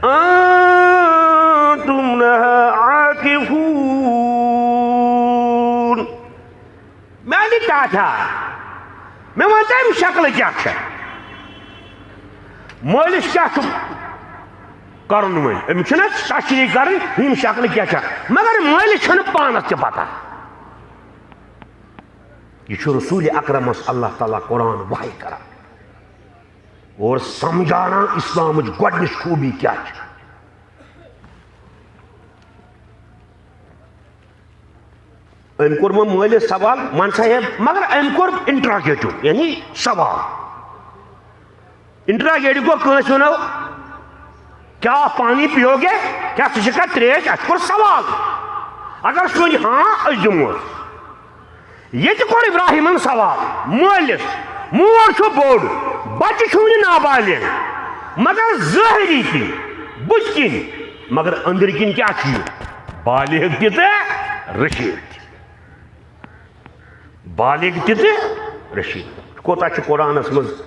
أنتم لها عاكفون۔ میانہِ ٹاٹھا، مےٚ وَن تہٕ، أمۍ شکلہٕ کیٛاہ چھےٚ؟ مٲلِس کیٛاہ چھُ کرُن وۄنۍ؟ أمِس چھُنہ تشریح کرٕنۍ، یِم شکلہٕ کیٛاہ چھےٚ؟ مگر مٲلِس چھَنہٕ پانَس تہِ پتہ۔ یہِ چھُ رسول اکرمس اللہ تعالیٰ قرآن وحی کران اور سمجھانا اسلامٕچ گۄڈٕنِچ خوٗبی کیٛاہ چھِ۔ أمۍ کوٚر وۄنۍ مٲلِس سوال، وَن سا ہے، مگر أمۍ کوٚر انٹراگیٹو، یعنی سوال۔ انٹراگیٹو گوٚو، کٲنٛسہِ وَنو، کیا آپ پانی پیو گے؟ کیا ژٕ چھکھا تریش؟ اَسہِ کوٚر سوال۔ اگر سُہ وَنہِ ہاں، أسۍ دِموس۔ ییٚتہِ کوٚر ابراہیمن سوال مٲلِس، مول چھُ بوٚڑ، بچہِ چھُ وُنہِ نابالغ، مگر ظٲہری کِنۍ، بُتھِ کِنۍ، مگر أنٛدرۍ کِنۍ کیٛاہ چھُ یہِ؟ بالغ تہِ تہٕ رشیٖد تہِ۔ بالغ تہِ تہٕ رشیٖد۔ کوتاہ چھُ قرآنس منٛز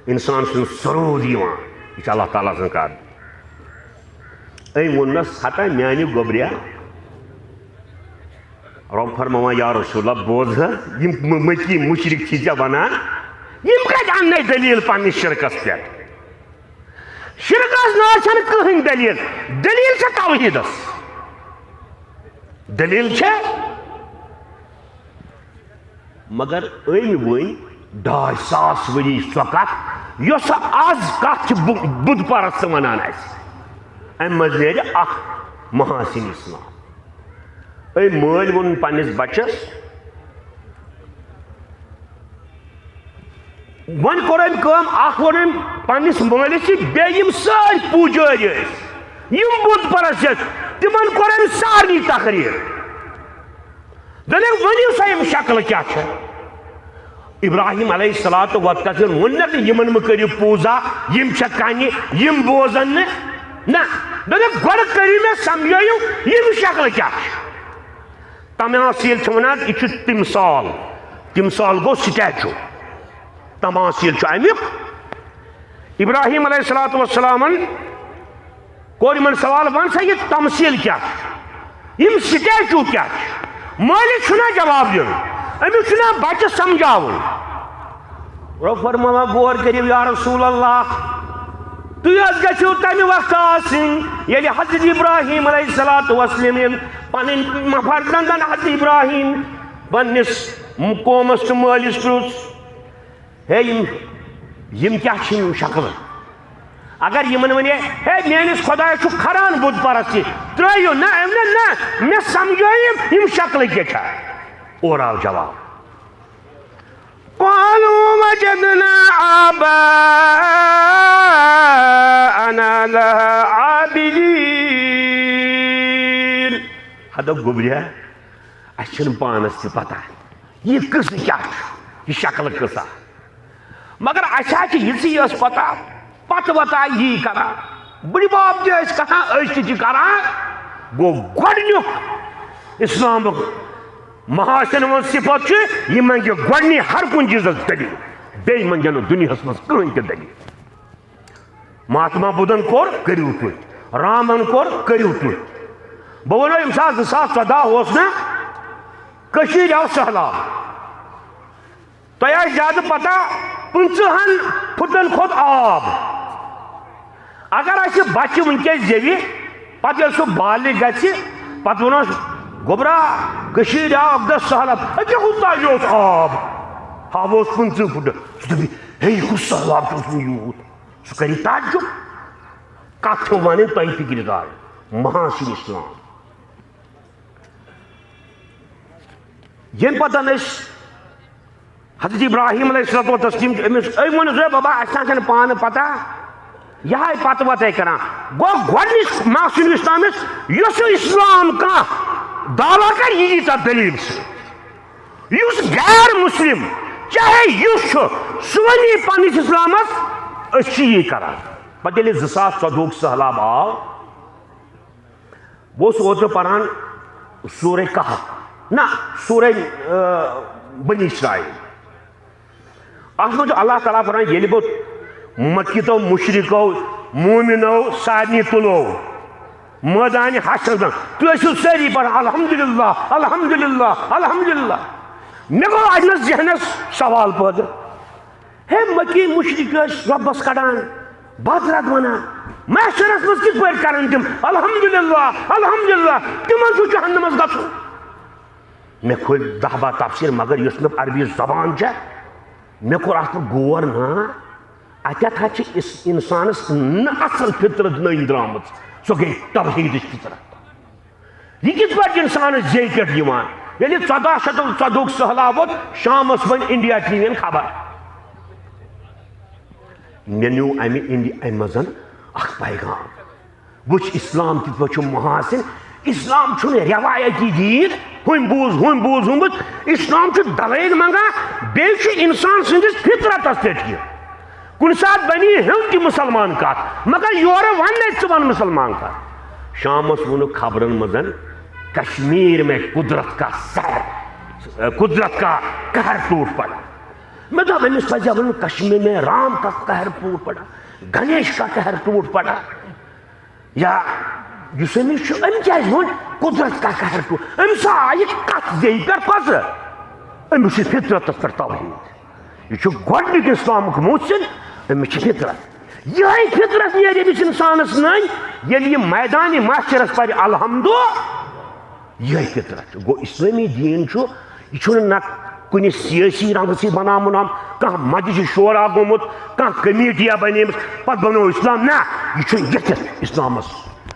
انسان سُنٛد سرود یِوان، یہِ چھُ اللہ تعالیٰ سٕنٛز کتھ۔ أمۍ ووٚننس، ہتا میانہِ گوٚبریا، رۄب فرماوان، یا رسول اللہ، بوز حظ، یِم م-، مکی مُشرِک چھِ ژےٚ وَنان، یِم کَتہِ اَننَے دٔلیٖل پنٛنِس شِرکَس پٮ۪ٹھ؟ شِرکَس نہ حظ چھَنہٕ کٕہٕنۍ دٔلیٖل، دٔلیٖل چھےٚ توحیٖدَس، دٔلیٖل چھےٚ۔ مگر أمۍ ؤنۍ ڈاے ساس ؤری سۄ کَتھ، یۄس آز کَتھ چھِ بُ-، بُت پَرست وَنان اَسہِ۔ اَمہِ منٛز نیرِ اَکھ محاسن اسلام۔ أمۍ مٲلۍ ووٚن پننِس بچس، وۄنۍ کوٚر أمۍ کٲم، اکھ ووٚن أمۍ پننِس مٲلِس یہِ، بیٚیہِ یِم سٲرۍ پوٗجٲرۍ ٲسۍ، یِم بُت پرست ٲسۍ، تِمن کوٚر أمۍ سارنٕے تقریر۔ دوٚپُن، ؤنِو سا، یِم شکلہٕ کیٛاہ چھےٚ؟ ابراہیم علیہ الصلوۃ والتسلیم ووٚن نہ، یِمن مہ کٔرِو پوٗزا، یِم چھےٚ کنہِ، یِم بوزن نہٕ۔ نہ، دوٚپُن، گۄڈٕ کٔرِو مےٚ سمجھٲیِو، یِم شکلہٕ کیٛاہ چھِ؟ تماثیل چھِ ونان، یہِ چھُ تمثال، تمثال گوٚو statue، تماثیل چھُ امیُک۔ ابراہیم علیہ الصلوۃ والسلامن کوٚر یِمن سوال، وَن سا، یہِ تمثیل کیٛاہ چھُ؟ یِم statue کیٛاہ چھِ؟ مٲلِس چھُنہ جواب دیُن، أمِس چھُنہ بچہِ سمجھاوُن۔ رۄب فرماوان، غور کٔرِو یا رسول اللہ، تُہۍ حظ گٔژھِو تَمہِ وقتہٕ آسٕنۍ، ییٚلہِ حضرت ابراہیم علیہ الصلوۃ والسلام یِم پنٕنۍ فرزندن حضرت ابراہیم پننِس قومس تہٕ مٲلِس پرُژھ، ہے، یِم، یِم کیٛاہ چھِ یِم شکلہٕ؟ اگر یِمن وَنے، ہے، میٲنِس خۄدایَس چھُ کھران بُت پرستی، ترٲیِو، نہ، أمۍ نہ، نہ، مےٚ سمجھٲیِو یِم شکلہٕ کیٛاہ چھےٚ۔ اورٕ آو جواب۔ قالوا وجدنا آباءنا لها عابدين۔ ہتو گوٚبریا، اَسہِ چھُنہٕ پانَس تہِ پتہ، یہِ قٕصہٕ کیٛاہ چھُ، یہِ شکلہٕ قٕصہ۔ مگر اَسہِ ہا چھِ یِژٕے یٲژ پتہ، پتہٕ وتہ یی کران۔ بٕڈِ بب تہِ ٲسۍ کران، أسۍ تہِ چھِ کران۔ گوٚو گۄڈٕنیُک اسلامُک محاسن ہُنٛد صفت چھُ، یہِ منٛگہِ گۄڈٕنی ہر کُنہِ چیٖزس دٔلیٖل، بیٚیہِ منٛگہِ نہٕ دُنیاہس منٛز کٕہٕنۍ تہِ دٔلیٖل۔ مہاتما بدھن کوٚر، کٔرِو تُہۍ۔ رامن کوٚر، کٔرِو تُہۍ۔ بہٕ وَنو، ییٚمہِ ساتہٕ زٕ ساس ژۄداہ اوس نا، کٔشیٖرِ آو سٔہلاب۔ تۄہہِ آسہِ زیادٕ پتہ، پٕنٛژٕہن فُٹن کھوٚت آب۔ اگر اَسہِ بچہِ وٕنکیٚس زیوِ، پتہٕ ییٚلہِ سُہ بالغ گژھِ، پتہٕ وَنوس، "گوٚبرا، کٔشیٖرِ آو اَکہِ دۄہ سٔہلاب، أکیٛاہ کوٗتاہ یہِ اوس آب؟" ہاووس پٕنٛژٕہ فُٹ۔ سُہ دَپہِ، "ہے، یہِ کُس سٔہلاب چھُ اوسمُت یوٗت؟" سُہ کَرِ تعجب۔ کَتھ چھِ وَنٕنۍ تۄہہِ فِکرِ تَل؟ محاسن اسلام۔ ییٚمہِ پتہٕ أسۍ حضرت ابراہیم علیہ الصلوۃ والتسلیم چھُ أمِس، أمۍ ووٚنُس، "ہے بابا، اَسہِ نہ چھَنہٕ پانہٕ پتہ، یہِ ہاے پتہٕ وتَے کران۔" گوٚو گۄڈٕنِچ محاسن اسلامس، یُس اسلام کانٛہہ دعویٰ کرِ، یہِ یی تَتھ دٔلیٖل سۭتۍ۔ یُس غیر مسلم چاہے یُس چھُ، سُہ وَنہِ پننِس اسلامس، أسۍ چھِ یی کران۔ پتہٕ ییٚلہِ زٕ ساس ژۄدہُک سہلاب آو، بہٕ اوسُس اوترٕ پران سورہ کہف، نہ، سورہ، آ، بنی اسرائیل۔ اتھ منٛز چھُ اللہ تعالیٰ فرماوان، ییٚلہِ بہٕ مکیتو، مشرکو، مومنو سارنٕے تُلو مٲدانِ حشرس منٛز، تُہۍ ٲسِو سٲری پران، "الحمدللہ، الحمدللہ، الحمدللہ۔" مےٚ گوٚو اتہِ نس ذہنس سوال پٲدٕ، ہے، مکی مشرک ٲسۍ رۄبس کڑان، بد رد ونان۔ محشرس منٛز کِتھ پٲٹھۍ کرن تِم الحمدللہ، الحمدللہ؟ تِمن چھُ جہنمس گژھُن۔ مےٚ کھوٗلۍ دَہ باہ تفسیر، مگر یۄس مےٚ عربی زبان چھےٚ، مےٚ کوٚر اتھ پٮ۪ٹھ غور۔ نا، اتٮ۪تھ ہا چھِ اس-، انسانس نہٕ اصل فطرت نٔنۍ درامٕژ، سۄ گٔے توحیدٕچ فطرت۔ یہِ کِتھ پٲٹھۍ چھِ انسانس زیٚیہِ پٮ۪ٹھ یِوان؟ ییٚلہِ ژۄداہ شیٚتھ تہٕ ژۄدہُک سٔہلاب ووت، شامس ؤنۍ انڈیا ٹی وی ین خبر۔ مےٚ نیوٗ امہِ انڈیا، امہِ منٛز اکھ پیغام۔ وٕچھ، اسلام کِتھ پٲٹھۍ چھُ محاسن۔ اسلام چھُنہٕ رٮ۪وایتی دیٖن، ہُمۍ بوٗز، ہُمۍ بوٗز، ہُمۍ بوٗز۔ اسلام چھُ دلیل منٛگان، بیٚیہِ چھُ انسان سٕنٛدِس فطرتس پٮ۪ٹھ یہِ۔ کُنہِ ساتہٕ بنی ہیوٚن تہِ مُسلمان کتھ، مگر یورٕ وننے ژٕ ون مُسلمان کتھ۔ شامس ووٚنُکھ خبرن منٛز، "کشمیر میں قدرت کا سحر، قدرت کا قہر ٹوٹ پڑا۔" مےٚ دوٚپ، أمِس پزِ ہا ونُن، "کشمیر میں رام کا قہر ٹوٹ پڑا، گنیش کا قہر ٹوٹ پڑا۔" یا یُس أمِس چھُ، أمۍ کیٛازِ ووٚن قدرت کا قہر ٹوٹ؟ أمِس آیہِ کتھ زیٚیہِ پٮ۪ٹھ پزٕ۔ أمِس چھِ فطرتس پٮ۪ٹھ توحید۔ یہِ چھُ گۄڈٕنیُک اسلامُک محسن، أمِس چھِ فطرت۔ یِہوٚے فطرت نیرِ أمِس انسانس نٔنۍ، ییٚلہِ یہِ میدانِ محشرس پرِ الحمدُ۔ یِہوٚے فطرت چھُ۔ گوٚو، اسلٲمی دیٖن چھُ، یہِ چھُنہٕ نہ کُنہِ سیٲسی رنٛگہٕ سۭتۍ بناونہٕ آمُت، کانٛہہ مجلس شورا گوٚمُت، کانٛہہ کمیٹیا بنیمٕژ، پتہٕ بنوو اسلام۔ نہ، یہِ چھُ یتھٮ۪تھ اسلامس،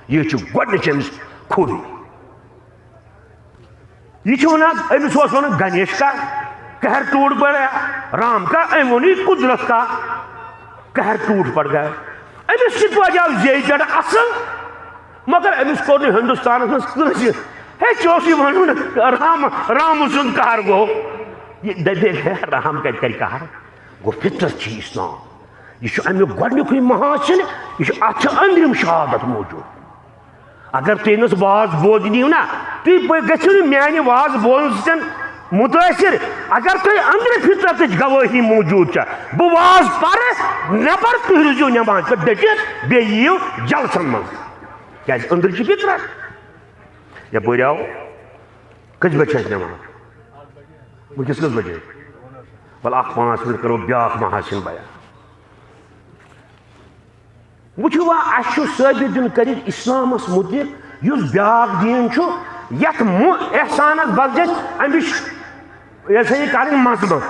یہِ چھُ گۄڈٕنِچ أمِس خوٗبی۔ یہِ چھُ ونان، أمِس اوس ونان گنیش کا قہر ٹوٹ پڑا، رام کا، أمۍ ووٚن یہِ قدرت کا قہر ٹوٹ پڑ گیا۔ أمِس کِتھ پٲٹھۍ آو زیٚیہِ پٮ۪ٹھ اصل؟ مگر أمِس کوٚر نہٕ ہندوستانس منٛز کٲنٛسہِ، ہے، ژےٚ اوسُے ونُن رام، رام سُنٛد قہر گوٚو۔ یہِ دپے، ہے، رام کتہِ کرِ قہر؟ گوٚو فطرت چھِ اسلام۔ یہِ چھُ امیُک گۄڈنیُکُے محاسن، یہِ چھُ، اتھ چھِ أنٛدرِم شہادت موجود۔ اگر تُہۍ أمِس واز بوزنہِ یِیِو نا، تُہۍ پٔ-، گٔژھِو نہٕ میانہِ واز بوزنہٕ سۭتۍ مُتٲثِر۔ اگر تۄہہِ أنٛدرٕ فطرتٕچ گوٲہی موجود چھےٚ، بہٕ واز پرٕ، نٮ۪بر تُہۍ روٗزِو نٮ۪مازِ پٮ۪ٹھ ڈٔٹِتھ، بیٚیہِ یِیِو جلسن منٛز۔ کیازِ؟ أنٛدرٕ چھِ فطرت۔ یپٲرۍ آو، کٔژِ بجہِ چھِ اَسہِ نٮ۪ماز؟ وٕنکیٚس کٔژ بجے؟ وَلہٕ، اکھ پانٛژھ منٹ کرو بیٛاکھ محاسن بیان۔ وٕچھِو وۄنۍ، اَسہِ چھُ ثٲبت دیُن کٔرِتھ اِسلامَس مُتعلِق، یُس بیٛاکھ دیٖن چھُ، یَتھ مُ-، احسانَس بدلَس اَمِچ، یہِ ہسا یہِ کَرٕنۍ مذمت۔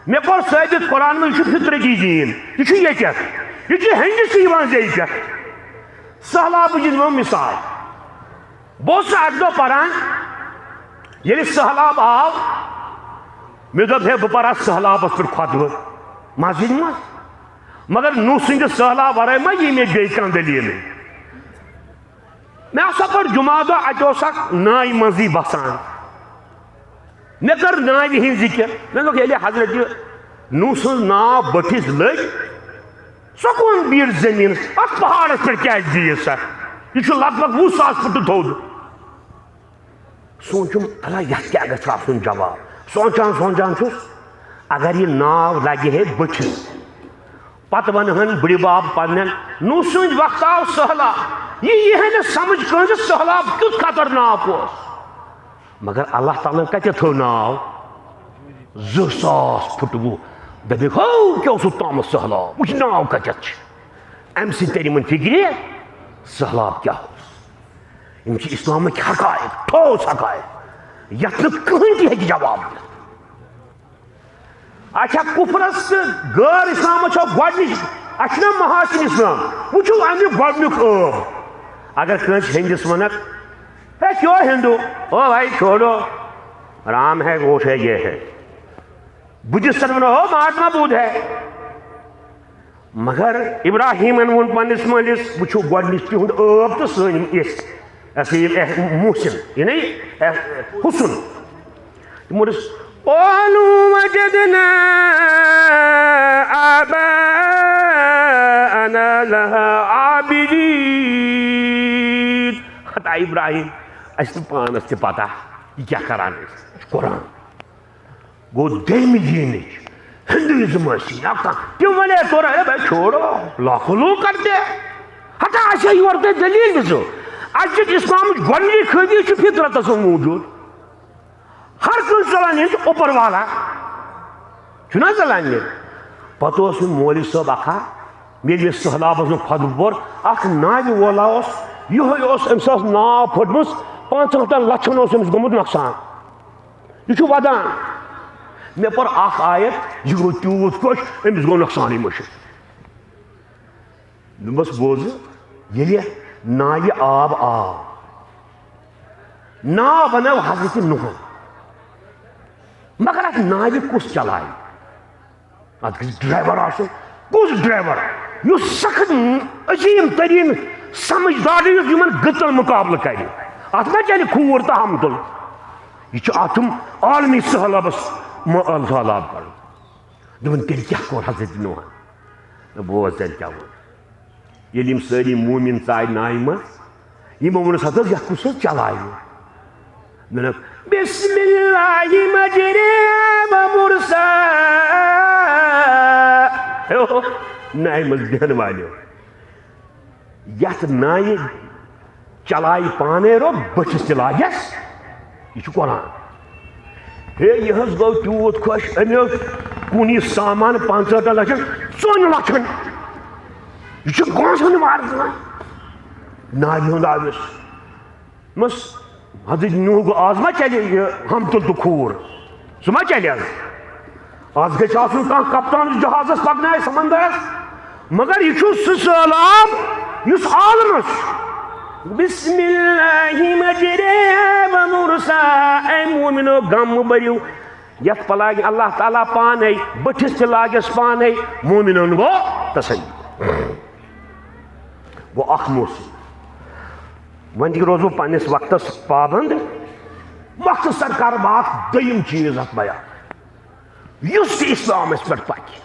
مےٚ کوٚر ثٲبت قرآن منٛز، یہِ چھُ فطرتی دیٖن، یہِ چھُ ییٚتٮ۪تھ، یہِ چھُ ہیٚنٛدِس تہِ یِوان زیٚیہِ پٮ۪ٹھ۔ سہلابٕچ دِمو مثال۔ بہٕ اوسُس اَکہِ دۄہ پَران، ییٚلہِ سہلاب آو، مےٚ دوٚپ، ہے، بہٕ پَرٕ اَتھ سہلابَس پٮ۪ٹھ خۄطبہٕ مسجدِ منٛز۔ مگر نوٗح سٕنٛدِ سہلاب ورٲے ما یی مےٚ بیٚیہِ کانٛہہ دٔلیٖلٕے؟ مےٚ ہسا پٔر جمعہ دۄہ، اَتہِ اوس اکھ نایہِ منٛزٕے بسان۔ مےٚ کٔر ناوِ ہٕنٛز ذِکِر۔ مےٚ دوٚپ، ییٚلہِ حضرت نوح سٕنٛز ناو بٔٹھِس لٔج، سۄ کۄن بیٖٹھ زٔمیٖنَس؟ اَتھ پہاڑَس پٮ۪ٹھ کیٛازِ بیٖٹھ سۄ؟ یہِ چھُ لگ بگ وُہ ساس فُٹہٕ تھوٚد۔ سونٛچُم، بھلا یَتھ کیٛاہ گژھِ آسُن جواب؟ سونٛچان سونٛچان چھُس، اگر یہِ ناو لگہِ ہے بٔٹھِس، پتہٕ ونہٕ ہن بٕڈِ بب پننٮ۪ن، نوح سٕنٛدۍ وقتہٕ آو سٔہلاب۔ یہِ یی ہے نہٕ سمجھ کٲنٛسہِ سٔہلاب کیُتھ خطرناک اوس۔ مگر اللہ تعالیٰ ہن کتہِ تھٲو ناو؟ زٕ ساس فُٹ وُہ۔ دپیکھ، ہو، کیٛاہ اوسُکھ تامَتھ سٔہلاب؟ وٕچھ ناو کتٮ۪تھ چھِ۔ امہِ سۭتۍ ترِ یِمن فکرِ، سٔہلاب کیٛاہ اوس۔ یِم چھِ اسلامٕکۍ حقائق، ٹھوس حقائق، یتھ نہٕ کٕہٕنۍ تہِ ہیٚکہِ جواب دِتھ۔ اچھا، کفرس تہٕ غٲر اسلامس چھو گۄڈنِچ، اچھا، نا محاسن اسلام، وٕچھِو امیُک گۄڈنیُک ٲب۔ اگر کٲنٛسہِ ہیٚندِس ونکھ، "ہے کیوں ہندو؟ او بھائی چھوڑو، رام ہے، وہ ہے، یہ ہے۔" بدھسٹن ونو، "ہو مہاتما بدھ ہے۔" مگر ابراہیمن ووٚن پننِس مٲلِس، وٕچھِو گۄڈنِچ تِہُنٛد ٲب تہٕ سٲنۍ یہِ ہسا یہِ اح-، محسن، یہِ نے، اح-، حسن۔ تِمو دوٚپُس، "قالوا وجدنا آباءنا لها عابدين۔" ہتا ابراہیم، اَسہِ چھِ پانس تہِ پتہ، یہِ کیٛاہ کران أسۍ، یہِ چھُ قرآن۔ گوٚو دوٚیمہِ دینٕچ ہندوازم ٲسِن یا کانٛہہ، تِم ونے تورا، "اے بھائی چھوڑو، لاکھوں لوگ کرتے ہیں۔" ہتا اَسہِ یورٕ تۄہہِ دٔلیٖل دِژٕو۔ اَسہِ دیُت اسلامٕچ گۄڈٕنِچ خٲمی چھِ فطرتس منٛز موٗجوٗد۔ ہر کٲنٛسہِ ژلان ییٚتہِ اوپر والا۔ چھُنہ ژلان یہِ؟ پتہٕ اوس یہِ مولوی صٲب اکھا، ییٚلہِ مےٚ سٔہلابس منٛز خۄطبہٕ پوٚر، اکھ ناوِ وولا اوس، یِہوٚے اوس، أمِس ٲس ناو پھٔٹمٕژ، پانٛژن ہتن لچھن اوس أمِس گوٚمُت نۄقصان۔ یہِ چھُ ودان۔ مےٚ پٔر اکھ آیت، یہِ گوٚو تیوٗت خۄش، أمِس گوٚو نۄقصانٕے مٔشِتھ۔ دوٚپمَس، بوزٕ، ییٚلہِ نایہِ آب آو، ناو بنٲو حضرت نوح، مگر اتھ ناوِ کُس چلایہِ؟ اتھ گژھِ ڈرائیور آسُن۔ کُس ڈرائیور؟ یُس سخت عظیم ترین سمجھدار، یُس یِمن گٔژن مقابلہٕ کرِ۔ اتھ ما چلہِ کھوٗر تہٕ ہمتُل؟ یہِ چھُ اتھ عالمی سہلابس منٛز سہلاب کرُن۔ دوٚپُن، تیٚلہِ کیٛاہ کوٚر حضرت نوحن؟ بوز تیٚلہِ کیٛاہ ووٚن۔ ییٚلہِ یِم سٲری مومِن ژاے نایہِ منٛز، یِمو ووٚنُس، ہتہٕ حظ، یتھ کُس حظ چلاوِ؟ دوٚپُن، بسم اللہ مجریہا و مرساہا۔ ہے ہو، نایہِ منٛز بیٚہن والیو، یتھ نایہِ چلایہِ پانے رو، بٔٹھِس تہِ لاگٮ۪س۔ یہِ چھُ قرآن۔ ہے، یہِ حظ گوٚو تیوٗت خۄش، أمۍ اوس کُن یہِ سامان پنٛژاہ لچھن، ژۄن لچھن۔ یہِ چھُ گونٛسن وارٕ دِوان۔ ناوِ ہُنٛد آویُس۔ مس حضرت نوح گوٚو، آز ما چلہِ یہِ ہمتُل تہٕ کھوٗر؟ سُہ ما چلہِ آز؟ آز گژھِ آسُن کانٛہہ کپتان جہازس پکنایہِ سمندرس۔ مگر یہِ چھُ سُہ سہلاب یُس عالمس۔ بسم اللہ مجریہا و مرساہا۔ اے مومنو، غم مہٕ بٔرِو۔ یتھ پلاگہِ اللہ تعالیٰ پانے، بٔٹھِس تہِ لاگٮ۪س پانے، مومنن گوٚو تسلی۔ گوٚو اکھ موسم۔ وۄنۍ تہِ روزو پننِس وقتس پابند۔ مختصر کرٕ بہٕ اکھ دوٚیِم چیٖز اتھ بیان۔ یُس تہِ اسلامس پٮ۪ٹھ پکہِ،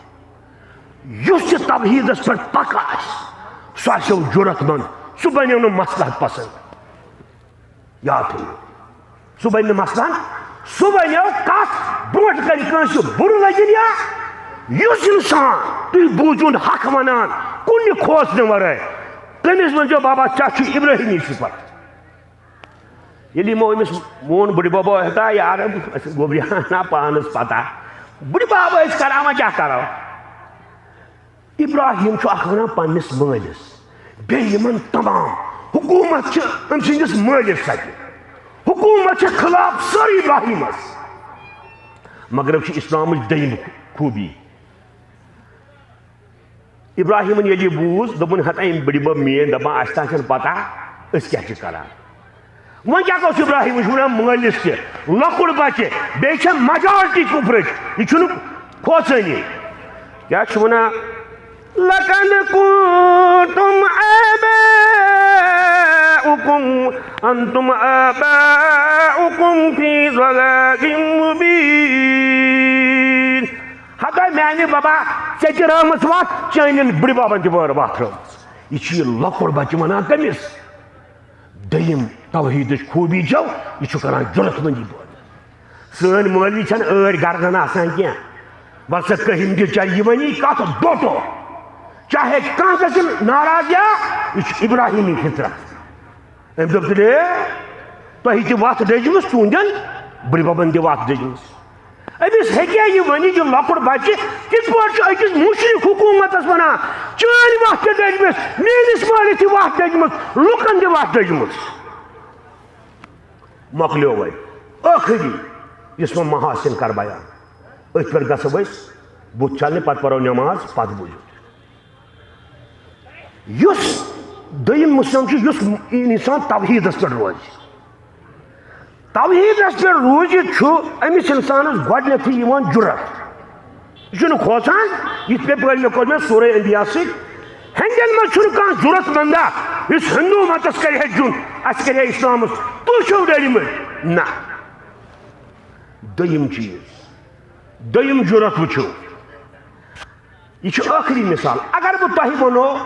یُس تہِ توحیدس پٮ۪ٹھ پکان آسہِ، سُہ آسیو جُرت مند، سُہ بنیو نہٕ مصلحت پسند۔ یاد تھٲیِو، سُہ بنہِ نہٕ مثلاً، سُہ بنیو کتھ برونٛٹھ کنہِ کٲنٛسہِ بُرٕ لگِن یا یُس انسان تُہۍ بوٗزِو نہٕ حق ونان کُنہِ کھوژنہٕ ورٲے، تٔمِس ؤنۍزیو، "بابا، ژےٚ چھُ ابراہیمی صفت۔" ییٚلہِ یِمو أمِس ووٚن، بٕڈِ ببا، ہتا یارٕ، اَسہِ گوٚبرِ ہنا پانس پتہ، بٕڈِ بب ٲسۍ کران، وۄنۍ کیٛاہ کرو؟ ابراہیم چھُ اکھ ونان پننِس مٲلِس، بیٚیہِ یِمن تمام حکوٗمت چھِ أمۍ سٕنٛدِس مٲلِس سۭتۍ۔ حکوٗمت چھِ خلاف سٲرٕے ابراہیمس۔ مگر أمۍ چھِ اسلامٕچ دوٚیِم خوٗبی۔ ابراہیمن ییٚلہِ یہِ بوٗز، دوٚپُن، ہتا یِم بٕڈِ بب میٲنۍ دپان، اَسہِ تہِ چھَنہٕ پتہ أسۍ کیٛاہ چھِ کران۔ وۄنۍ کیٛاہ گوٚژھ ابراہیم؟ یہِ چھُ ونان مٲلِس تہِ، لۄکُٹ بچہِ، بیٚیہِ چھےٚ majority کُفرٕچ، یہِ چھُنہٕ کھوژٲنی۔ کیٛاہ چھُ ونان؟ لقد كنتم آباؤكم، انتم آباؤكم في ضلال مبين۔ ہتا میانہِ بابا، ژےٚ تہِ رٲومٕژ وَتھ، چٲنٮ۪ن بٕڈِ بَبَن تہِ وٲر وَتھ رٲومٕژ۔ یہِ چھُ یہِ لۄکُٹ بَچہٕ وَنان تٔمِس۔ دوٚیِم توحیٖدٕچ خوٗبی چھو، یہِ چھُ کران جُرت مندی پٲدٕ۔ سٲنۍ مولوی چھَنہٕ ٲرۍ گردن آسان کینٛہہ۔ وَلہٕ سا کٔہِم تہِ چَلہِ یہِ وَنی کَتھ ڈوٹو۔ چاہے کانٛہہ گژھِ ناراض یا، یہِ چھُ ابراہیمی فطرت۔ أمۍ دوٚپ، "تیٚلہِ تۄہہِ تہِ وَتھ دٔجمٕژ، تُہنٛدٮ۪ن بٕڈِ بَبَن تہِ وَتھ دٔجمٕژ۔" أمِس ہیٚکیٛاہ یہِ ؤنِتھ، یہِ لۄکُٹ بَچہِ کِتھ پٲٹھۍ چھُ أکِس مُشرِک حکوٗمتَس وَنان، "چٲنۍ وَتھ تہِ دٔجمٕژ، میٛٲنِس مٲلِس تہِ وَتھ دٔجمٕژ، لُکَن تہِ وَتھ دٔجمٕژ"؟ مۄکلیو وۄنۍ۔ ٲخری یُس وۄنۍ محاسن کر بیان، أتھۍ پٮ۪ٹھ گژھو أسۍ بُتھ چھلنہِ، پتہٕ پرو نماز، پتہٕ بوٗزِو۔ یُس دوٚیِم مسلم چھُ، یُس انسان توحیٖدس پٮ۪ٹھ روزِ، توحیٖدس پٮ۪ٹھ روٗزِتھ چھُ أمِس انسانس گۄڈٕنٮ۪تھٕے یِوان جُرت۔ یہِ چھُنہٕ کھوژان، یِتھ پٲٹھۍ مےٚ کوٚر مےٚ سورہ انبیاء سۭتۍ۔ ہیٚنٛدٮ۪ن منٛز چھُنہٕ کانٛہہ جُرت منٛدہ، یُس ہندو متس کرِ ہے جُن، اَسہِ کرِ ہے اسلامس، تُہۍ چھِو ڈٔلمٕتۍ۔ نہ۔ دوٚیِم چیٖز، دوٚیِم جُرت وٕچھِو۔ یہِ چھُ ٲخری مثال۔ اگر بہٕ تۄہہِ وَنو،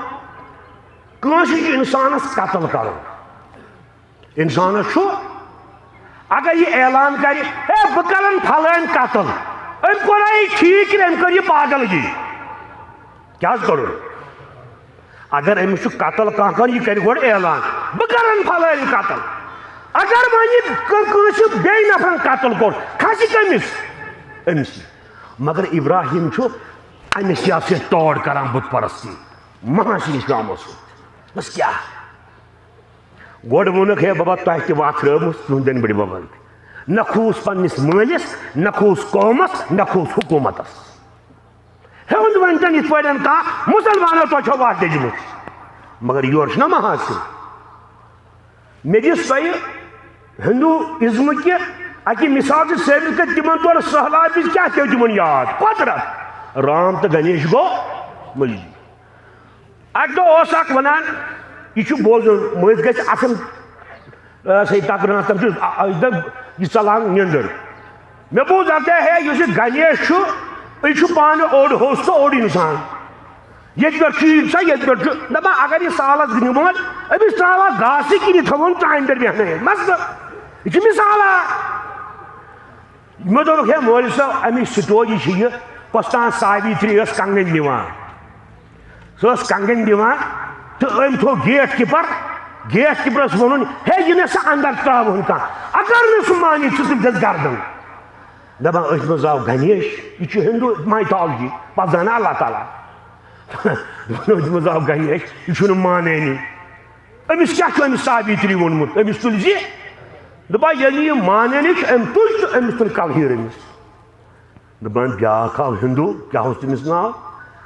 کٲنٛسہِ چھُ انسانس قتل کرُن، انسانس چھُ، اگر یہِ اعلان کرِ، "ہے، بہٕ کرن فلٲنۍ قتل"، أمۍ کوٚرا یہِ ٹھیٖک کِنہٕ أمۍ کٔر یہِ پاگلگی؟ کیٛاہ حظ کوٚرُن؟ اگر أمِس چھُ قتل کانٛہہ کرُن، یہِ کرِ گۄڈٕ اعلان، "بہٕ کرن فلٲنۍ قتل"۔ اگر وۄنۍ یہِ کٲ-، کٲنٛسہِ بیٚیہِ نفرن قتل کوٚر، کھسہِ کٔمِس؟ أمِس۔ مگر ابراہیم چھُ امہِ سیاسہِ تور کران بت پرستی، محاسن اسلام اوس۔ بس کیٛاہ؟ گۄڈٕ ووٚنُکھ، "ہے بابا، تۄہہِ تہِ وَتھ رٲومٕژ تُہنٛدٮ۪ن بٕڈِ بَبَن تہِ۔ نہ کھوٗس پننِس مٲلِس، نہ کھوٗس قومس، نہ کھوٗس حکوٗمتس۔" ہیوٚند ؤنۍتن یِتھ پٲٹھۍ کانٛہہ، "مُسلمانو، تۄہہِ چھو وَتھ دِژمٕژ۔" مگر یورٕ چھُنہ محاسن۔ مےٚ دِژ تۄہہِ ہندوازم کہِ اَکہِ مثال چھِ ثٲبت کٔرِتھ، تِمن تورٕ سہلاب وِزِ کیٛاہ پیوٚو تِمن یاد؟ قۄدرت۔ رام تہٕ گنیش گوٚو مٔلۍ۔ اَکہِ دۄہ اوس اَکھ وَنان، یہِ چھُ بوزُن، مٔنٛزۍ گژھِ اَصٕل، آ، سا یہِ تَکران، تَتھ چھُ، آ، آ، یہِ دَپ، یہِ ژَلان نیٚنٛدٕر۔ مےٚ بوٗز اَتہِ، ہے، یُس یہِ گنیش چھُ، یہِ چھُ پانہٕ اوٚڑ ہوٚس تہٕ اوٚڑ اِنسان۔ ییٚتہِ پٮ۪ٹھ چھُ یہِ سا، ییٚتہِ پٮ۪ٹھ چھُ، دَپان، اگر یہِ سالَس نِمون، أمِس ترٛاوان گاسہٕ کِنہٕ یہِ تھاوون ترٛامہِ پٮ۪ٹھ بیٚہنٲیِتھ؟ مَسلہٕ، یہِ چھُ مِثال اَکھ۔ مےٚ دوٚپُکھ، "ہے مولوی صٲب، اَمِچ story چھِ یہِ، کۄس تام ساوِتری ٲس کنگن دِوان۔ سۄ ٲس کنگن دِوان تہٕ أمۍ تھوٚو gate keeper، gate keeperس ووٚنُن، 'ہے، یہِ نہٕ سا اندر ترٛاوُن کانٛہہ، اگر نہٕ سُہ مانی، ژٕ تُلۍ دِس گردن.'" دَپان، أتھۍ منٛز آو گنیش، یہِ چھُ ہندو mythology، پَتہٕ زانان اللہ تعالیٰ۔ دَپان، أتھۍ منٛز آو گنیش، یہِ چھُنہٕ مانٲنی۔ أمِس کیٛاہ چھُ أمِس ساوِتری ووٚنمُت؟ أمِس تُلۍ زِ۔ دَپان، ییٚلہِ یہِ مانٲنی چھُ، أمۍ تُج تہٕ أمِس تُل کلہٕ ہیٖر أمِس۔ دَپان، بیٛاکھ آو ہِندوٗ، کیٛاہ اوس تٔمِس ناو؟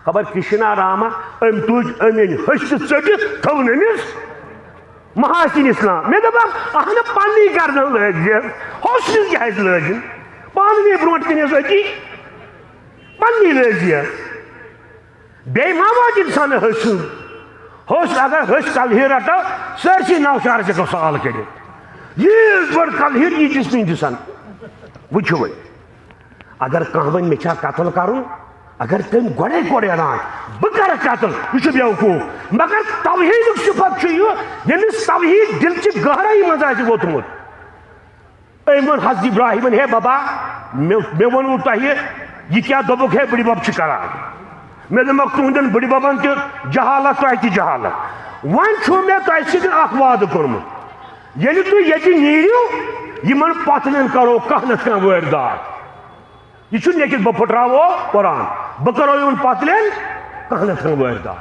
خبر کرشنا راما، أمۍ تُج أمۍ أنۍ ۂسۍ تہٕ ژٔٹِتھ تھٲوٕن أمِس محاسن اسلام۔ مےٚ دوٚپمَس، اَہنہٕ پنٛنی گردن لٲگۍ زِ، ہوٚس نہٕ کیٛازِ لٲجِن؟ پانہٕ نٕے برونٛٹھ کَنہِ ٲس أتی، پنٛنی لٲگۍ زِ۔ بیٚیہِ ما واتہِ اِنسان ۂسۍ سُنٛد؟ ہوٚس اگر ۂسۍ کلہٕ ہیٖر رٹو، سٲرسٕے نو شہرس ہٮ۪کو سال کٔڑِتھ۔ ییٖژ بٔڑ کلہٕ ہیٖر ییٖتِس نہٕ اِنسان۔ وٕچھِو وۄنۍ، اگر کانٛہہ وَنہِ مےٚ چھا قتل کرُن، اگر تٔمۍ گۄڈَے کوٚر اعلان، "بہٕ کرٕ قتل"، یہِ چھُ بیوقوٗف۔ مگر توحیٖدُک صفت چھُ یہِ، ییٚمِس توحیٖد دِلچہِ گہرٲیی منٛز آسہِ ووتمُت۔ أمۍ ووٚن حضرت ابراہیمن، "ہے بابا، مےٚ، مےٚ ووٚنوُ تۄہہِ، یہِ کیٛاہ دوٚپُکھ، ہے بٕڈِ بب چھِ کران؟" مےٚ دوٚپمَکھ، "تُہنٛدٮ۪ن بٕڈِ ببن تہِ جہالت، تۄہہِ تہِ جہالت۔ وۄنۍ چھُ مےٚ تۄہہِ سۭتۍ اکھ وعدٕ کوٚرمُت، ییٚلہِ تُہۍ ییٚتہِ نیٖرِو، یِمن پتلٮ۪ن کرو کانٛہہ نتہٕ کانٛہہ وٲرۍ دار۔" یہِ چھُ لیکھِتھ، بہٕ پھٕٹراوو قرآن، بہٕ کرو یِمن پتلٮ۪ن کانٛہہ نتہٕ کانٛہہ وٲرۍ دار۔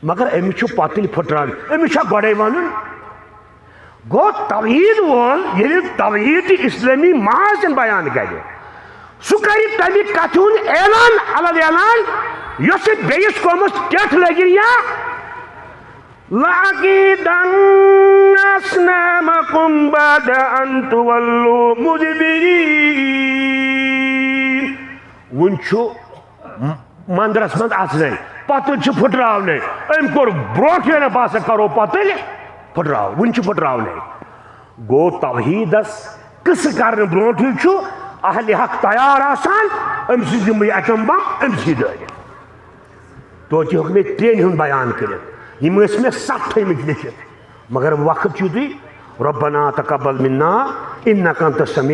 مگر أمِس چھُ پتٕلۍ پھٕٹراوٕنۍ، أمِس چھا گۄڈَے وَنُن؟ گوٚو، توحیٖد وول ییٚلہِ توحیٖد اسلٲمی محاسن بیان کرِ، سُہ کرِ تَمہِ کتھِ ہُنٛد اعلان، الگ اعلان، یۄس یہِ بیٚیِس قومس ٹٮ۪ٹھ لٔگِن یا "لَأَكِيدَنَّ أَصْنَامَكُمْ بَعْدَ أَنْ تُوَلُّوا مُدْبِرِينَ"۔ وُنہِ چھُ مندرس منٛز اژنے، پتہٕ چھِ پھٕٹراونے۔ أمۍ کوٚر برونٛٹھٕے نہ، بہٕ ہسا کرو پتہٕ تیٚلہِ پھٕٹراو، وُنہِ چھِ پھٕٹراونے۔ گوٚو، توحیٖدس قصہٕ کرنہٕ برونٛٹھٕے چھُ اہلِ حق تیار آسان، أمۍ سٕنٛز یِمٕے ایٹم بم أمۍ سٕے دٲرِتھ۔ توتہِ ہیوٚک مےٚ ترٛٮ۪ن ہُنٛد بیان کٔرِتھ، یِم ٲسۍ مےٚ ستھ تھٲومٕتۍ لیکھِتھ، مگر وقت چھُ تُہۍ، ربنا تقبل منا انک انت السمیع